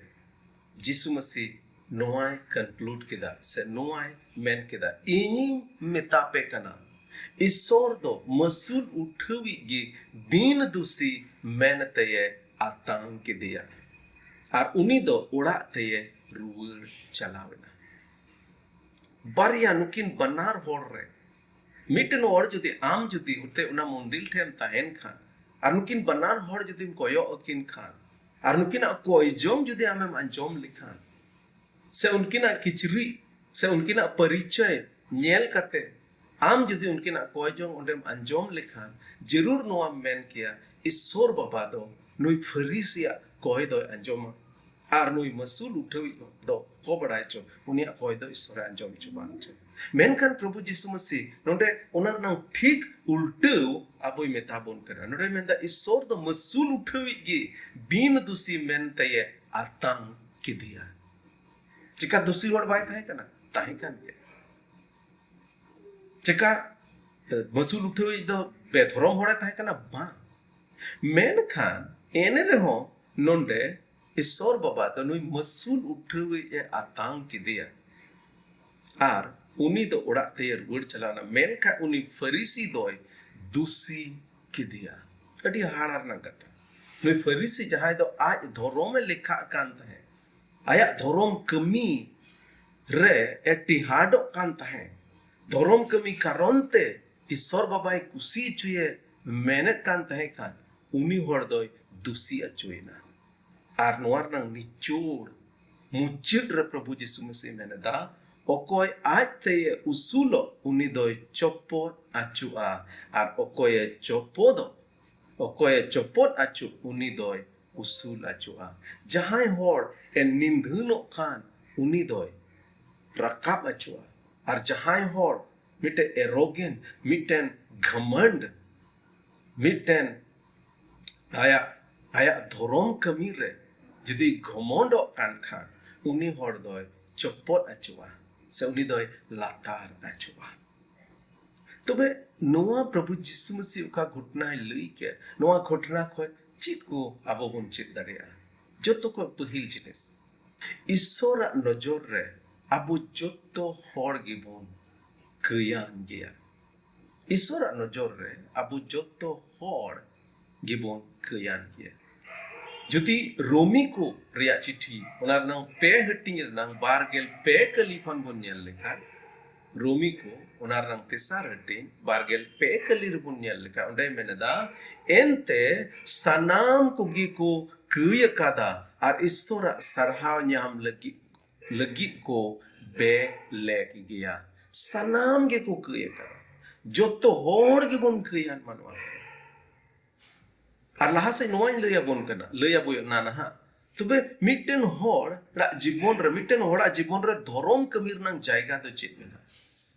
ᱡᱤᱥᱩ ᱢᱟᱹᱥᱤ ᱱᱚᱣᱟᱭ ᱠᱚᱱᱠᱞᱩᱰ ᱠᱮᱫᱟ ᱥᱮ ᱱᱚᱣᱟᱭ ᱢᱮᱱ ᱠᱮᱫᱟ, "ᱤᱧᱤᱧ ᱢᱮᱛᱟ ᱯᱮ ᱠᱟᱱᱟ, ᱤᱥᱥᱚᱨ ᱫᱚ ᱢᱟᱹᱥᱩᱞ ᱩᱴᱷᱟᱹᱣᱤᱡ ᱜᱮ ᱵᱤᱱ ᱫᱩᱥᱤ ᱢᱮᱱ ᱛᱮᱭᱮ ᱟᱛᱟᱝ ᱠᱮᱫᱮᱭᱟ ᱟᱨ ᱩᱱᱤ ᱫᱚ ᱚᱲᱟᱜ ᱛᱮᱭᱮ ᱨᱩᱣᱟᱹᱲ ᱪᱟᱞᱟᱣ ᱮᱱᱟ᱾ ᱵᱟᱨᱭᱟ ᱱᱩᱠᱤᱱ ᱵᱟᱱᱟᱨ ᱦᱚᱲ ᱨᱮ ᱢᱤᱫᱴᱮᱱ ᱦᱚᱲ ᱡᱩᱫᱤ ᱟᱢ ᱡᱩᱫᱤ ᱚᱛᱮ ᱚᱱᱟ ᱢᱚᱱᱫᱤᱨ ᱴᱷᱮᱱ ᱮᱢ ᱛᱟᱦᱮᱱ ᱠᱷᱟᱱ ᱟᱨ ᱱᱩᱠᱤᱱ ᱵᱟᱱᱟᱨ ᱦᱚᱲ ᱡᱩᱫᱤᱢ ᱠᱚᱭᱚᱜ ᱟᱹᱠᱤᱱ ᱠᱷᱟᱱ ᱟᱨ ᱱᱩᱠᱤᱱᱟᱜ ᱠᱚᱭᱡᱚᱝ ᱡᱩᱫᱤ ᱟᱢᱮᱢ ᱟᱸᱡᱚᱢ ᱞᱮᱠᱷᱟᱱ ᱥᱮ ᱩᱱᱠᱤᱱᱟᱜ ᱠᱤᱪᱨᱤᱡ ᱥᱮ ᱩᱱᱠᱤᱱᱟᱜ ᱯᱚᱨᱤᱪᱚᱭ ᱧᱮᱞ ᱠᱟᱛᱮ ᱟᱢ ᱡᱩᱫᱤ ᱩᱱᱠᱤᱱᱟᱜ ᱠᱚᱭᱡᱚᱝ ᱚᱸᱰᱮᱢ ᱟᱸᱡᱚᱢ ᱞᱮᱠᱷᱟᱱ ᱡᱟᱹᱨᱩᱲ ᱱᱚᱣᱟᱢ ᱢᱮᱱ ᱠᱮᱭᱟ, ᱤᱥᱥᱚᱨ ᱵᱟᱵᱟ ᱫᱚ ᱱᱩᱭ ᱯᱷᱟᱹᱨᱤᱥᱤᱭᱟᱜ ᱠᱚᱭ ᱫᱚᱭ ᱟᱸᱡᱚᱢᱟ ᱟᱨ ᱱᱩᱭ ᱢᱟᱹᱥᱩᱞ ᱩᱴᱷᱟᱹᱣᱤᱡ ᱫᱚ ᱚᱠᱚ ᱵᱟᱲᱟᱭ ᱪᱚ ᱩᱱᱤᱭᱟᱜ ᱠᱚᱭ ᱫᱚ ᱤᱥᱥᱚᱨᱮ ᱟᱸᱡᱚᱢ ᱪᱚ ᱵᱟᱝ ᱪᱚ᱾ ᱢᱮᱱᱠᱷᱟᱱ ᱯᱨᱚᱵᱷᱩ ᱡᱤᱥᱩ ᱢᱟᱹᱥᱤ ᱱᱚᱰᱮ ᱚᱱᱟ ᱨᱮᱱᱟᱜ ᱴᱷᱤᱠ ᱩᱞᱴᱟᱹᱣ ᱟᱵᱚᱭ ᱢᱮᱛᱟ ᱵᱚᱱ ᱠᱟᱱᱟ᱾ ᱱᱚᱰᱮ ᱢᱮᱱᱫᱟ ᱤᱥᱥᱚᱨ ᱫᱚ ᱢᱟᱹᱥᱩᱞ ᱩᱴᱷᱟᱹᱣᱤᱡ ᱜᱮ ᱵᱤᱱ ᱫᱩᱥᱤ ᱢᱮᱱ ᱛᱮᱭᱮ ᱟᱛᱟᱝ ᱠᱮᱫᱮᱭᱟ᱾ ᱪᱮᱠᱟ ᱫᱩᱥᱤ ᱦᱚᱲ ᱵᱟᱭ ᱛᱟᱦᱮᱸ ᱠᱟᱱᱟ? ᱛᱟᱦᱮᱸ ᱠᱟᱱ ᱜᱮᱭᱟ᱾ ᱪᱮᱠᱟ ᱢᱟᱹᱥᱩᱞ ᱩᱴᱷᱟᱹᱣᱤᱡ ᱫᱚ ᱵᱮᱫᱷᱚᱨᱚᱢ ᱦᱚᱲᱮ ᱛᱟᱦᱮᱸ ᱠᱟᱱᱟ? ᱵᱟᱝ᱾ ᱢᱮᱱᱠᱷᱟᱱ ᱮᱱ ᱨᱮᱦᱚᱸ ᱱᱚᱰᱮ ᱤᱥᱥᱚᱨ ᱵᱟᱵᱟ ᱫᱚ ᱱᱩᱭ ᱢᱟᱹᱥᱩᱞ ᱩᱴᱷᱟᱹᱣᱤᱡ ᱮ ᱟᱛᱟᱝ ᱠᱮᱫᱮᱭᱟ ᱟᱨ ᱩᱱᱤ ᱫᱚ ᱚᱲᱟᱜ ᱛᱮᱭ ᱨᱩᱣᱟᱹᱲ ᱪᱟᱞᱟᱣᱱᱟ᱾ ᱢᱮᱱᱠᱷᱟᱱ ᱩᱱᱤ ᱯᱷᱟᱹᱨᱤᱥᱤ ᱫᱚᱭ ᱫᱩᱥᱤ ᱠᱮᱫᱮᱭᱟ᱾ ᱟᱹᱰᱤ ᱦᱟᱦᱟᱲᱟ ᱨᱮᱱᱟᱜ ᱠᱟᱛᱷᱟ᱾ ᱱᱩᱭ ᱯᱷᱟᱹᱨᱤᱥᱤ ᱡᱟᱦᱟᱸᱭ ᱫᱚ ᱟᱡ ᱫᱷᱚᱨᱚᱢᱮ ᱞᱮᱠᱷᱟᱜ ᱠᱟᱱ ᱛᱟᱦᱮᱸᱫ, ᱟᱭᱟᱜ ᱫᱷᱚᱨᱚᱢ ᱠᱟᱹᱢᱤ ᱨᱮ ᱮ ᱴᱮᱦᱟᱰᱚᱜ ᱠᱟᱱ ᱛᱟᱦᱮᱸᱫ, ᱫᱷᱚᱨᱚᱢ ᱠᱟᱹᱢᱤ ᱠᱟᱨᱚᱱ ᱛᱮ ᱤᱥᱥᱚᱨ ᱵᱟᱵᱟᱭ ᱠᱩᱥᱤ ᱦᱚᱪᱚᱭᱮ ᱢᱮᱱᱮᱫ ᱠᱟᱱ ᱛᱟᱦᱮᱸ ᱠᱷᱟᱱ ᱩᱱᱤ ᱦᱚᱲ ᱫᱚᱭ ᱫᱩᱥᱤ ᱦᱚᱪᱚᱭᱮᱱᱟ᱾ ᱟᱨ ᱱᱚᱣᱟ ᱨᱮᱱᱟᱜ ᱱᱤᱪᱚᱲ ᱢᱩᱪᱟᱹᱫ ᱨᱮ ᱯᱨᱚᱵᱷᱩ ᱡᱤᱥᱩ ᱢᱟᱹᱥᱤ ᱢᱮᱱ ᱮᱫᱟ, ᱚᱠᱚᱭ ᱟᱡ ᱛᱮᱭᱮ ᱩᱥᱩᱞᱚᱜ ᱩᱱᱤ ᱫᱚᱭ ᱪᱚᱯᱚᱫ ᱟᱹᱪᱩᱜᱼᱟ, ᱟᱨ ᱚᱠᱚᱭᱮ ᱪᱚᱯᱚᱫᱚᱜ ᱚᱠᱚᱭᱮ ᱪᱚᱯᱚᱫ ᱟᱹᱪᱩᱜ ᱩᱱᱤ ᱫᱚᱭ ᱩᱥᱩᱞ ᱟᱹᱪᱩᱜᱼᱟ᱾ ᱡᱟᱦᱟᱸᱭ ᱦᱚᱲ ᱮ ᱱᱤᱸᱫᱷᱟᱹᱱᱚᱜ ᱠᱷᱟᱱ ᱩᱱᱤ ᱫᱚᱭ ᱨᱟᱠᱟᱵ ᱟᱹᱪᱩᱜᱼᱟ᱾ ᱟᱨ ᱡᱟᱦᱟᱸᱭ ᱦᱚᱲ ᱢᱤᱫᱴᱮᱱ arrogant, ᱢᱤᱫᱴᱮᱱ ᱜᱷᱟᱢᱟᱱᱰ, ᱢᱤᱫᱴᱮᱱ ᱟᱭᱟᱜ ᱟᱭᱟᱜ ᱫᱷᱚᱨᱚᱢ ᱠᱟᱹᱢᱤ ᱨᱮ ᱡᱩᱫᱤ ᱜᱷᱚᱢᱚᱸᱰᱚᱜ ᱠᱟᱱ ᱠᱷᱟᱱ ᱩᱱᱤ ᱦᱚᱲ ᱫᱚᱭ ᱪᱚᱯᱚᱫ ᱟᱹᱪᱩᱜᱼᱟ ᱥᱮ ᱩᱱᱤ ᱫᱚᱭ ᱞᱟᱛᱟᱨ ᱟᱹᱪᱩᱜᱼᱟ᱾ ᱛᱚᱵᱮ ᱱᱚᱣᱟ ᱯᱨᱚᱵᱷᱩ ᱡᱤᱥᱩ ᱢᱟᱹᱥᱤ ᱚᱠᱟ ᱜᱷᱚᱴᱱᱟᱭ ᱞᱟᱹᱭ ᱠᱮᱫ, ᱱᱚᱣᱟ ᱜᱷᱚᱴᱱᱟ ᱠᱷᱚᱱ ᱪᱮᱫ ᱠᱚ ᱟᱵᱚ ᱵᱚᱱ ᱪᱮᱫ ᱫᱟᱲᱮᱭᱟᱜᱼᱟ? ᱡᱚᱛᱚ ᱠᱷᱚᱱ ᱯᱟᱹᱦᱤᱞ ᱡᱤᱱᱤᱥ, ᱤᱥᱥᱚᱨᱟᱜ ᱱᱚᱡᱚᱨ ᱨᱮ ᱟᱵᱚ ᱡᱚᱛᱚ ᱦᱚᱲ ᱜᱮᱵᱚᱱ ᱠᱟᱹᱭᱟᱱ ᱜᱮᱭᱟ᱾ ᱤᱥᱚᱨᱟᱜ ᱱᱚᱡᱚᱨ ᱨᱮ ᱟᱵᱚ ᱡᱚᱛᱚ ᱦᱚᱲ ᱜᱮᱵᱚᱱ ᱠᱟᱹᱭᱟᱱ ᱜᱮᱭᱟ᱾ ᱡᱩᱫᱤ ᱨᱳᱢᱤ ᱠᱚ ᱨᱮᱭᱟᱜ ᱪᱤᱴᱷᱤ, ᱚᱱᱟ ᱨᱮᱱᱟᱝ ᱯᱮ ᱦᱟᱹᱴᱤᱧ ᱨᱮᱱᱟᱝ ᱵᱟᱨ ᱜᱮᱞ ᱯᱮ ᱠᱟᱹᱞᱤ ᱠᱷᱚᱱ ᱵᱚᱱ ᱧᱮᱞ ᱞᱮᱠᱷᱟᱱ, ᱨᱳᱢᱤ ᱠᱚ ᱚᱱᱟ ᱨᱮᱱᱟᱝ ᱛᱮᱥᱟᱨ ᱦᱟᱹᱴᱤᱧ ᱵᱟᱨ ᱜᱮᱞ ᱯᱮ ᱠᱟᱹᱞᱤ ᱨᱮᱵᱚᱱ ᱧᱮᱞ ᱞᱮᱠᱷᱟᱱ, ᱚᱸᱰᱮᱭ ᱢᱮᱱ ᱮᱫᱟ, ᱮᱱᱛᱮ ᱥᱟᱱᱟᱢ ᱠᱚᱜᱮ ᱠᱚ ᱠᱟᱹᱭ ᱟᱠᱟᱫᱟ ᱟᱨ ᱤᱥᱚᱨᱟᱜ ᱥᱟᱨᱦᱟᱣ ᱧᱟᱢ ᱞᱟᱹᱜᱤᱫ, ᱞᱟᱹᱜᱤᱫ ᱠᱚ ᱵᱮᱞᱮᱠ ᱜᱮᱭᱟ᱾ ᱥᱟᱱᱟᱢ ᱜᱮᱠᱚ ᱠᱟᱹᱭ ᱟᱠᱟᱫᱟ, ᱡᱚᱛᱚ ᱦᱚᱲ ᱜᱮᱵᱚᱱ ᱠᱟᱹᱭᱟᱱ ᱢᱟᱱᱣᱟ ᱠᱟᱱᱟ᱾ ᱟᱨ ᱞᱟᱦᱟ ᱥᱮᱫ ᱱᱚᱣᱟᱧ ᱞᱟᱹᱭ ᱟᱵᱚᱱ ᱠᱟᱱᱟ, ᱞᱟᱹᱭ ᱟᱵᱚᱱᱟ ᱱᱟᱦᱟᱜ, ᱛᱚᱵᱮ ᱢᱤᱫᱴᱮᱱ ᱦᱚᱲᱟᱜ ᱡᱤᱵᱚᱱ ᱨᱮ, ᱢᱤᱫᱴᱮᱱ ᱦᱚᱲᱟᱜ ᱡᱤᱵᱚᱱ ᱨᱮ ᱫᱷᱚᱨᱚᱢ ᱠᱟᱹᱢᱤ ᱨᱮᱱᱟᱜ ᱡᱟᱭᱜᱟ ᱫᱚ ᱪᱮᱫ ᱢᱮᱱᱟᱜᱼᱟ?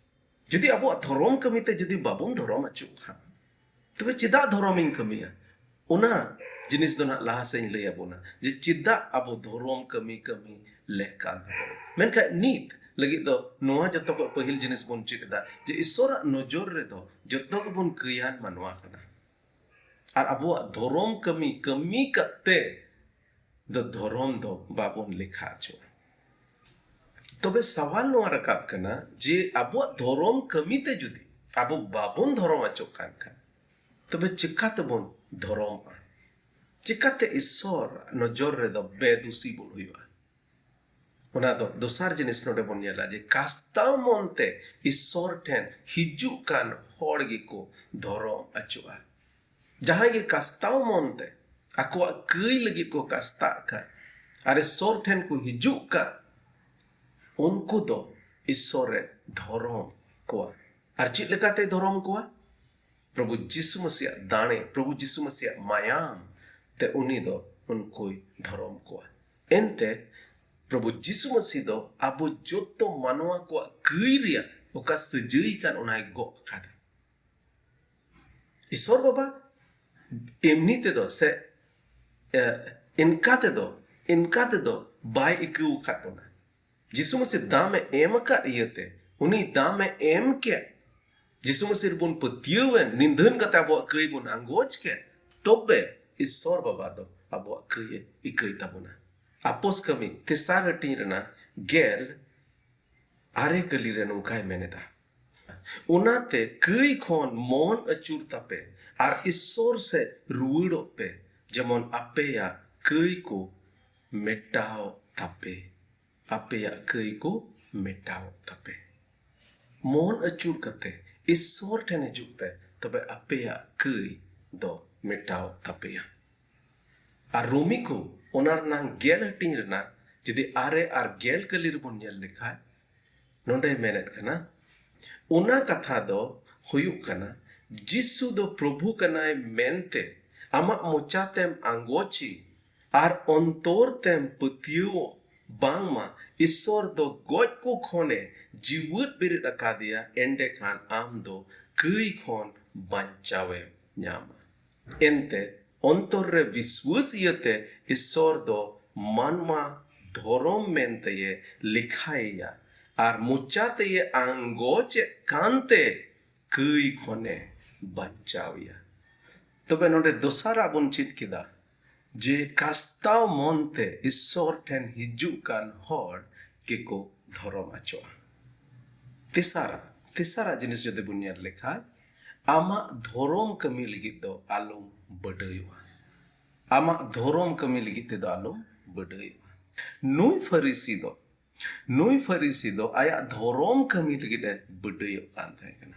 ᱡᱩᱫᱤ ᱟᱵᱚᱣᱟᱜ ᱫᱷᱚᱨᱚᱢ ᱠᱟᱹᱢᱤ ᱛᱮ ᱡᱩᱫᱤ ᱵᱟᱵᱚᱱ ᱫᱷᱚᱨᱚᱢ ᱟᱹᱪᱩᱨᱚᱜ ᱠᱷᱟᱱ, ᱛᱚᱵᱮ ᱪᱮᱫᱟᱜ ᱫᱷᱚᱨᱚᱢᱤᱧ ᱠᱟᱹᱢᱤᱭᱟ? ᱚᱱᱟ ᱡᱤᱱᱤᱥ ᱫᱚ ᱱᱟᱦᱟᱜ ᱞᱟᱦᱟ ᱥᱮᱫ ᱤᱧ ᱞᱟᱹᱭ ᱟᱵᱚᱱᱟ, ᱡᱮ ᱪᱮᱫᱟᱜ ᱟᱵᱚ ᱫᱷᱚᱨᱚᱢ ᱠᱟᱹᱢᱤ ᱠᱟᱹᱢᱤ ᱞᱮᱠ ᱠᱟᱱ ᱛᱟᱵᱚᱱᱟ᱾ ᱢᱮᱱᱠᱷᱟᱱ ᱱᱤᱛ ᱞᱟᱹᱜᱤᱫ ᱫᱚ ᱱᱚᱣᱟ ᱡᱚᱛᱚ ᱠᱷᱚᱱ ᱯᱟᱹᱦᱤᱞ ᱡᱤᱱᱤᱥ ᱵᱚᱱ ᱪᱮᱫ ᱮᱫᱟ, ᱡᱮ ᱤᱥᱚᱨᱟᱜ ᱱᱚᱡᱚᱨ ᱨᱮᱫᱚ ᱡᱚᱛᱚ ᱜᱮᱵᱚᱱ ᱠᱟᱹᱭᱟᱱ ᱢᱟᱱᱣᱟ ᱠᱟᱱᱟ᱾ ᱟᱨ ᱟᱵᱚᱣᱟᱜ ᱫᱷᱚᱨᱚᱢ ᱠᱟᱹᱢᱤ, ᱠᱟᱹᱢᱤ ᱠᱟᱛᱮ ᱫᱚ ᱫᱷᱚᱨᱚᱢ ᱫᱚ ᱵᱟᱵᱚᱱ ᱞᱮᱠᱷᱟ ᱦᱚᱪᱚᱜᱼᱟ᱾ ᱛᱚᱵᱮ ᱥᱟᱣᱟᱞ ᱱᱚᱣᱟ ᱨᱟᱠᱟᱵ ᱠᱟᱱᱟ ᱡᱮ ᱟᱵᱚᱣᱟᱜ ᱫᱷᱚᱨᱚᱢ ᱠᱟᱹᱢᱤ ᱛᱮ ᱡᱩᱫᱤ ᱟᱵᱚ ᱵᱟᱵᱚᱱ ᱫᱷᱚᱨᱚᱢ ᱦᱚᱪᱚᱜ ᱠᱟᱱ ᱠᱷᱟᱱ, ᱛᱚᱵᱮ ᱪᱤᱠᱟ ᱛᱮᱵᱚᱱ ᱫᱷᱚᱨᱚᱢᱚᱜᱼᱟ? ᱪᱤᱠᱟᱛᱮ ᱤᱥᱚᱨ ᱱᱚᱡᱚᱨ ᱨᱮᱫᱚ ᱵᱮᱫᱩᱥᱤ ᱵᱚᱱ ᱦᱩᱭᱩᱜᱼᱟ? ᱚᱱᱟ ᱫᱚ ᱫᱚᱥᱟᱨ ᱡᱤᱱᱤᱥ ᱱᱚᱰᱮ ᱵᱚᱱ ᱧᱮᱞᱟ, ᱡᱮ ᱠᱟᱥᱛᱟᱣ ᱢᱚᱱᱛᱮ ᱤᱥᱚᱨ ᱴᱷᱮᱱ ᱦᱤᱡᱩᱜ ᱠᱟᱱ ᱦᱚᱲ ᱜᱮᱠᱚ ᱫᱷᱚᱨᱚᱢ ᱦᱚᱪᱚᱜᱼᱟ᱾ ᱡᱟᱦᱟᱸᱭ ᱜᱮ ᱠᱟᱥᱛᱟᱣ ᱢᱚᱱᱛᱮ ᱟᱠᱚᱣᱟᱜ ᱠᱟᱹᱭ ᱞᱟᱹᱜᱤᱫ ᱠᱚ ᱠᱟᱥᱛᱟᱜ ᱠᱟᱱ ᱟᱨ ᱤᱥᱚᱨ ᱴᱷᱮᱱ ᱠᱚ ᱦᱤᱡᱩᱜ ᱠᱟᱱ, ᱩᱱᱠᱩ ᱫᱚ ᱤᱥᱚᱨᱮ ᱫᱷᱚᱨᱚᱢ ᱠᱚᱣᱟ᱾ ᱟᱨ ᱪᱮᱫ ᱞᱮᱠᱟᱛᱮᱭ ᱫᱷᱚᱨᱚᱢ ᱠᱚᱣᱟ? ᱯᱨᱚᱵᱷᱩ ᱡᱤᱥᱩ ᱢᱟᱥᱤᱭᱟᱜ ᱫᱟᱲᱮ, ᱯᱨᱚᱵᱷᱩ ᱡᱤᱥᱩ ᱢᱟᱥᱤᱭᱟᱜ ᱢᱟᱭᱟᱢ ᱛᱮ ᱩᱱᱤ ᱫᱚ ᱩᱱᱠᱩᱭ ᱫᱷᱚᱨᱚᱢ ᱠᱚᱣᱟ᱾ ᱮᱱᱛᱮ ᱯᱨᱚᱵᱷᱩ ᱡᱤᱥᱩ ᱢᱟᱥᱤ ᱫᱚ ᱟᱵᱚ ᱡᱚᱛᱚ ᱢᱟᱱᱣᱟ ᱠᱚᱣᱟᱜ ᱠᱟᱹᱭ ᱨᱮᱭᱟᱜ ᱚᱠᱟ ᱥᱟᱹᱡᱟᱹᱭ ᱠᱟᱱ, ᱚᱱᱟᱭ ᱜᱚᱜ ᱟᱠᱟᱫᱟ᱾ ᱤᱥᱚᱨ ᱵᱟᱵᱟ ᱮᱢᱱᱤ ᱛᱮᱫᱚ ᱥᱮ, ᱮ, ᱤᱱᱠᱟ ᱛᱮᱫᱚ, ᱤᱱᱠᱟ ᱛᱮᱫᱚ ᱵᱟᱭ ᱤᱠᱟᱹᱣ ᱟᱠᱟᱫ ᱵᱚᱱᱟ᱾ ᱡᱤᱥᱩ ᱢᱟᱥᱤ ᱫᱟᱢ ᱮ ᱮᱢ ᱟᱠᱟᱫ ᱤᱭᱟᱹᱛᱮ, ᱩᱱᱤ ᱫᱟᱢ ᱮ ᱮᱢ ᱠᱮᱫ, ᱡᱤᱥᱩ ᱢᱟᱥᱤ ᱨᱮᱵᱚᱱ ᱯᱟᱹᱛᱭᱟᱹᱣ ᱮᱱ, ᱱᱤᱫᱷᱟᱹᱱ ᱠᱟᱛᱮ ᱟᱵᱚᱣᱟᱜ ᱠᱟᱹᱭ ᱵᱚᱱ ᱟᱸᱜᱚᱪ ᱠᱮᱫ, ᱛᱚᱵᱮ ᱤᱥᱚᱨ ᱵᱟᱵᱟ ᱫᱚ ᱟᱵᱚᱣᱟᱜ ᱠᱟᱹᱭ ᱮ ᱤᱠᱟᱹᱭ ᱛᱟᱵᱚᱱᱟ᱾ ᱟᱯᱚᱥ ᱠᱟᱹᱢᱤ ᱛᱮᱥᱟᱨ ᱦᱟᱹᱴᱤᱧ ᱨᱮᱱᱟᱜ ᱜᱮᱞ ᱟᱨᱮ ᱠᱟᱹᱞᱤ ᱨᱮ ᱱᱚᱝᱠᱟᱭ ᱢᱮᱱ ᱮᱫᱟ, ᱚᱱᱟᱛᱮ ᱠᱟᱹᱭ ᱠᱷᱚᱱ ᱢᱚᱱ ᱟᱹᱪᱩᱨ ᱛᱟᱯᱮ ᱟᱨ ᱤᱥᱥᱚᱨ ᱥᱮᱫ ᱨᱩᱣᱟᱹᱲᱚᱜ ᱯᱮ, ᱡᱮᱢᱚᱱ ᱟᱯᱮᱭᱟᱜ ᱠᱟᱹᱭ ᱠᱚ ᱢᱮᱴᱟᱣ ᱛᱟᱯᱮ, ᱟᱯᱮᱭᱟᱜ ᱠᱟᱹᱭ ᱠᱚ ᱢᱮᱴᱟᱣ ᱛᱟᱯᱮ᱾ ᱢᱚᱱ ᱟᱹᱪᱩᱨ ᱠᱟᱛᱮ ᱤᱥᱥᱚᱨ ᱴᱷᱮᱱ ᱦᱤᱡᱩᱜ ᱯᱮ, ᱛᱚᱵᱮ ᱟᱯᱮᱭᱟᱜ ᱠᱟᱹᱭ ᱫᱚ ᱢᱮᱴᱟᱣ ᱛᱟᱯᱮᱭᱟ᱾ ᱟᱨ ᱨᱳᱢᱤ ᱠᱚ ᱚᱱᱟ ᱨᱮᱱᱟᱝ ᱜᱮᱞ ᱦᱟᱹᱴᱤᱧ ᱨᱮᱱᱟᱜ ᱡᱩᱫᱤ ᱟᱨᱮ ᱟᱨ ᱜᱮᱞ ᱠᱟᱹᱞᱤ ᱨᱮᱵᱚᱱ ᱧᱮᱞ ᱞᱮᱠᱷᱟᱡ, ᱱᱚᱰᱮ ᱢᱮᱱᱮᱫ ᱠᱟᱱᱟ, ᱚᱱᱟ ᱠᱟᱛᱷᱟ ᱫᱚ ᱦᱩᱭᱩᱜ ᱠᱟᱱᱟ, ᱡᱤᱥᱩ ᱫᱚ ᱯᱨᱚᱵᱷᱩ ᱠᱟᱱᱟᱭ ᱢᱮᱱᱛᱮ ᱟᱢᱟᱜ ᱢᱚᱪᱟ ᱛᱮᱢ ᱟᱸᱜᱚᱪᱤ ᱟᱨ ᱚᱱᱛᱚᱨ ᱛᱮᱢ ᱯᱟᱹᱛᱭᱟᱹᱣᱚᱜ ᱵᱟᱝᱢᱟ ᱤᱥᱥᱚᱨ ᱫᱚ ᱜᱚᱡ ᱠᱚ ᱠᱷᱚᱱᱮ ᱡᱤᱣᱮᱫ ᱵᱮᱨᱮᱫ ᱟᱠᱟᱫᱮᱭᱟ, ᱮᱸᱰᱮᱠᱷᱟᱱ ᱟᱢ ᱫᱚ ᱠᱟᱹᱭ ᱠᱷᱚᱱ ᱵᱟᱧᱪᱟᱣᱮᱢ ᱧᱟᱢᱟ᱾ ᱮᱱᱛᱮ ᱚᱱᱛᱚᱨ ᱨᱮ ᱵᱤᱥᱣᱟᱹᱥ ᱤᱭᱟᱹᱛᱮ ᱤᱥᱥᱚᱨ ᱫᱚ ᱢᱟᱱᱣᱟ ᱫᱷᱚᱨᱚᱢ ᱢᱮᱱᱛᱮᱭᱮ ᱞᱮᱠᱷᱟᱭᱮᱭᱟ ᱟᱨ ᱢᱚᱪᱟ ᱛᱮᱭᱮ ᱟᱸᱜᱚᱪᱮᱫ ᱠᱟᱱᱛᱮ ᱠᱟᱹᱭ ᱠᱷᱚᱱᱮ ᱵᱟᱧᱪᱟᱣᱮᱭᱟ᱾ ᱛᱚᱵᱮ ᱱᱚᱰᱮ ᱫᱚᱥᱟᱨᱟᱜ ᱵᱚᱱ ᱪᱮᱫ ᱠᱮᱫᱟ ᱡᱮ ᱠᱟᱥᱛᱟᱣ ᱢᱚᱱᱛᱮ ᱤᱥᱥᱚᱨ ᱴᱷᱮᱱ ᱦᱤᱡᱩᱜ ᱠᱟᱱ ᱦᱚᱲ ᱜᱮᱠᱚ ᱫᱷᱚᱨᱚᱢ ᱟᱪᱚᱜᱼᱟ᱾ ᱛᱮᱥᱟᱨᱟᱜ, ᱛᱮᱥᱟᱨᱟᱜ ᱡᱤᱱᱤᱥ ᱡᱩᱫᱤ ᱵᱚᱱ ᱧᱮᱞ ᱞᱮᱠᱷᱟᱱ, ᱟᱢᱟᱜ ᱫᱷᱚᱨᱚᱢ ᱠᱟᱹᱢᱤ ᱞᱟᱹᱜᱤᱫ ᱫᱚ ᱟᱞᱚᱢ ᱵᱟᱹᱰᱟᱹᱭᱚᱜᱼᱟ᱾ ᱟᱢᱟᱜ ᱫᱷᱚᱨᱚᱢ ᱠᱟᱹᱢᱤ ᱞᱟᱹᱜᱤᱫ ᱛᱮᱫᱚ ᱟᱞᱚᱢ ᱵᱟᱹᱰᱟᱹᱭᱚᱜᱼᱟ᱾ ᱱᱩᱭ ᱯᱷᱟᱹᱨᱤᱥᱤ ᱫᱚ, ᱱᱩᱭ ᱯᱷᱟᱹᱨᱤᱥᱤ ᱫᱚ ᱟᱭᱟᱜ ᱫᱷᱚᱨᱚᱢ ᱠᱟᱹᱢᱤ ᱞᱟᱹᱜᱤᱫ ᱮ ᱵᱟᱹᱰᱟᱹᱭᱚᱜ ᱠᱟᱱ ᱛᱟᱦᱮᱸ ᱠᱟᱱᱟ᱾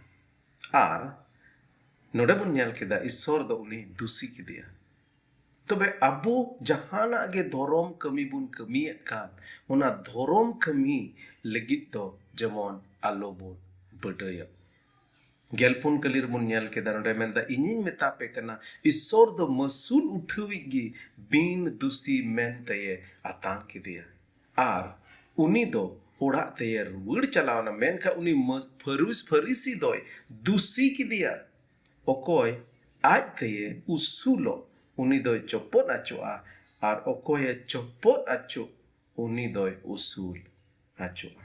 ᱟᱨ ᱱᱚᱰᱮ ᱵᱚᱱ ᱧᱮᱞ ᱠᱮᱫᱟ, ᱤᱥᱥᱚᱨ ᱫᱚ ᱩᱱᱤ ᱫᱩᱥᱤ ᱠᱮᱫᱮᱭᱟ᱾ ᱛᱚᱵᱮ ᱟᱵᱚ ᱡᱟᱦᱟᱱᱟᱜ ᱜᱮ ᱫᱷᱚᱨᱚᱢ ᱠᱟᱹᱢᱤ ᱵᱚᱱ ᱠᱟᱹᱢᱤᱭᱮᱫ ᱠᱟᱱ, ᱚᱱᱟ ᱫᱷᱚᱨᱚᱢ ᱠᱟᱹᱢᱤ ᱞᱟᱹᱜᱤᱫ ᱫᱚ ᱡᱮᱢᱚᱱ ᱟᱞᱚ ᱵᱚᱱ ᱵᱟᱹᱰᱟᱹᱭᱚᱜ᱾ ᱜᱮᱞᱯᱩᱱ ᱠᱟᱹᱞᱤ ᱨᱮᱵᱚᱱ ᱧᱮᱞ ᱠᱮᱫᱟ, ᱱᱚᱰᱮ ᱢᱮᱱᱫᱟ, "ᱤᱧᱤᱧ ᱢᱮᱛᱟ ᱯᱮ ᱠᱟᱱᱟ, ᱤᱥᱥᱚᱨ ᱫᱚ ᱢᱟᱹᱥᱩᱞ ᱩᱴᱷᱟᱹᱣᱤᱡ ᱜᱮ ᱵᱤᱱ ᱫᱩᱥᱤ ᱢᱮᱱ ᱛᱮᱭᱮ ᱟᱛᱟᱝ ᱠᱮᱫᱮᱭᱟ᱾ ᱟᱨ ᱩᱱᱤ ᱫᱚ ᱚᱲᱟᱜ ᱛᱮᱭᱮ ᱨᱩᱣᱟᱹᱲ ᱪᱟᱞᱟᱣᱱᱟ, ᱢᱮᱱᱠᱷᱟᱱ ᱩᱱᱤ ᱢᱟᱹ-, ᱯᱷᱟᱹᱨᱩᱥ-, ᱯᱷᱟᱹᱨᱤᱥᱤ ᱫᱚᱭ ᱫᱩᱥᱤ ᱠᱮᱫᱮᱭᱟ᱾ ᱚᱠᱚᱭ ᱟᱡ ᱛᱮᱭᱮ ᱩᱥᱩᱞᱚᱜ, ᱩᱱᱤ ᱫᱚᱭ ᱪᱚᱯᱚᱫ ᱟᱪᱚᱜᱼᱟ, ᱟᱨ ᱚᱠᱚᱭᱮ ᱪᱚᱯᱚᱫ ᱟᱪᱚᱜ, ᱩᱱᱤ ᱫᱚᱭ ᱩᱥᱩᱞ ᱟᱪᱚᱜᱼᱟ᱾"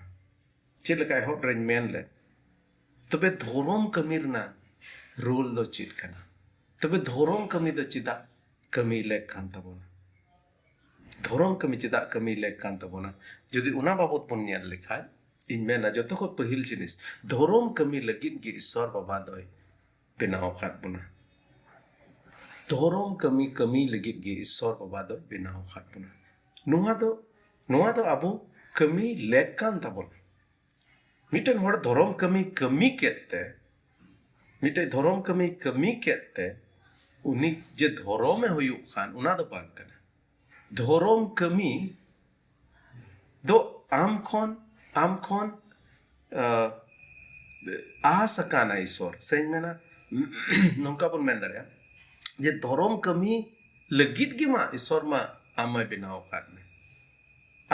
ᱪᱮᱫ ᱞᱮᱠᱟ ᱮᱦᱚᱵ ᱨᱮᱧ ᱢᱮᱱ ᱞᱮᱫ, ᱛᱚᱵᱮ ᱫᱷᱚᱨᱚᱢ ᱠᱟᱹᱢᱤ ᱨᱮᱱᱟᱜ ᱨᱳᱞ ᱫᱚ ᱪᱮᱫ ᱠᱟᱱᱟ? ᱛᱚᱵᱮ ᱫᱷᱚᱨᱚᱢ ᱠᱟᱹᱢᱤ ᱫᱚ ᱪᱮᱫᱟᱜ ᱠᱟᱹᱢᱤ ᱞᱮᱠ ᱠᱟᱱ ᱛᱟᱵᱚᱱᱟ? ᱫᱷᱚᱨᱚᱢ ᱠᱟᱹᱢᱤ ᱪᱮᱫᱟᱜ ᱠᱟᱹᱢᱤ ᱞᱮᱠ ᱠᱟᱱ ᱛᱟᱵᱚᱱᱟ? ᱡᱩᱫᱤ ᱚᱱᱟ ᱵᱟᱵᱚᱛ ᱵᱚᱱ ᱧᱮᱞ ᱞᱮᱠᱷᱟᱡ, ᱤᱧ ᱢᱮᱱᱟ, ᱡᱚᱛᱚ ᱠᱷᱚᱱ ᱯᱟᱹᱦᱤᱞ ᱡᱤᱱᱤᱥ, ᱫᱷᱚᱨᱚᱢ ᱠᱟᱹᱢᱤ ᱞᱟᱹᱜᱤᱫ ᱜᱮ ᱤᱥᱥᱚᱨ ᱵᱟᱵᱟ ᱫᱚᱭ ᱵᱮᱱᱟᱣ ᱟᱠᱟᱫ ᱵᱚᱱᱟ᱾ ᱫᱷᱚᱨᱚᱢ ᱠᱟᱹᱢᱤ ᱠᱟᱹᱢᱤ ᱞᱟᱹᱜᱤᱫ ᱜᱮ ᱤᱥᱥᱚᱨ ᱵᱟᱵᱟ ᱫᱚᱭ ᱵᱮᱱᱟᱣ ᱟᱠᱟᱫ ᱵᱚᱱᱟ᱾ ᱱᱚᱣᱟ ᱫᱚ, ᱱᱚᱣᱟ ᱫᱚ ᱟᱵᱚ ᱠᱟᱹᱢᱤ ᱞᱮᱠ ᱠᱟᱱ ᱛᱟᱵᱚᱱᱟ᱾ ᱢᱤᱫᱴᱮᱱ ᱦᱚᱲ ᱫᱷᱚᱨᱚᱢ ᱠᱟᱹᱢᱤ ᱠᱟᱹᱢᱤ ᱠᱮᱫ ᱛᱮ, ᱢᱤᱫᱴᱮᱱ ᱫᱷᱚᱨᱚᱢ ᱠᱟᱹᱢᱤ ᱠᱟᱹᱢᱤ ᱠᱮᱫ ᱛᱮ ᱩᱱᱤ ᱡᱮ ᱫᱷᱚᱨᱚᱢᱮ ᱦᱩᱭᱩᱜ ᱠᱟᱱ, ᱚᱱᱟ ᱫᱚ ᱵᱟᱝ ᱠᱟᱱᱟ᱾ ᱫᱷᱚᱨᱚᱢ ᱠᱟᱹᱢᱤ ᱫᱚ ᱟᱢ ᱠᱷᱚᱱ, ᱟᱢ ᱠᱷᱚᱱ, ᱟᱸ, ᱟᱥ ᱟᱠᱟᱱᱟ ᱤᱥᱚᱨ᱾ ᱥᱮᱧ ᱢᱮᱱᱟ, ᱱᱚᱝᱠᱟ ᱵᱚᱱ ᱢᱮᱱ ᱫᱟᱲᱮᱭᱟᱜᱼᱟ ᱡᱮ ᱫᱷᱚᱨᱚᱢ ᱠᱟᱹᱢᱤ ᱞᱟᱹᱜᱤᱫ ᱜᱮ ᱢᱟ ᱤᱥᱚᱨ ᱢᱟ ᱟᱢ ᱢᱟᱭ ᱵᱮᱱᱟᱣ ᱟᱠᱟᱫ ᱢᱮ᱾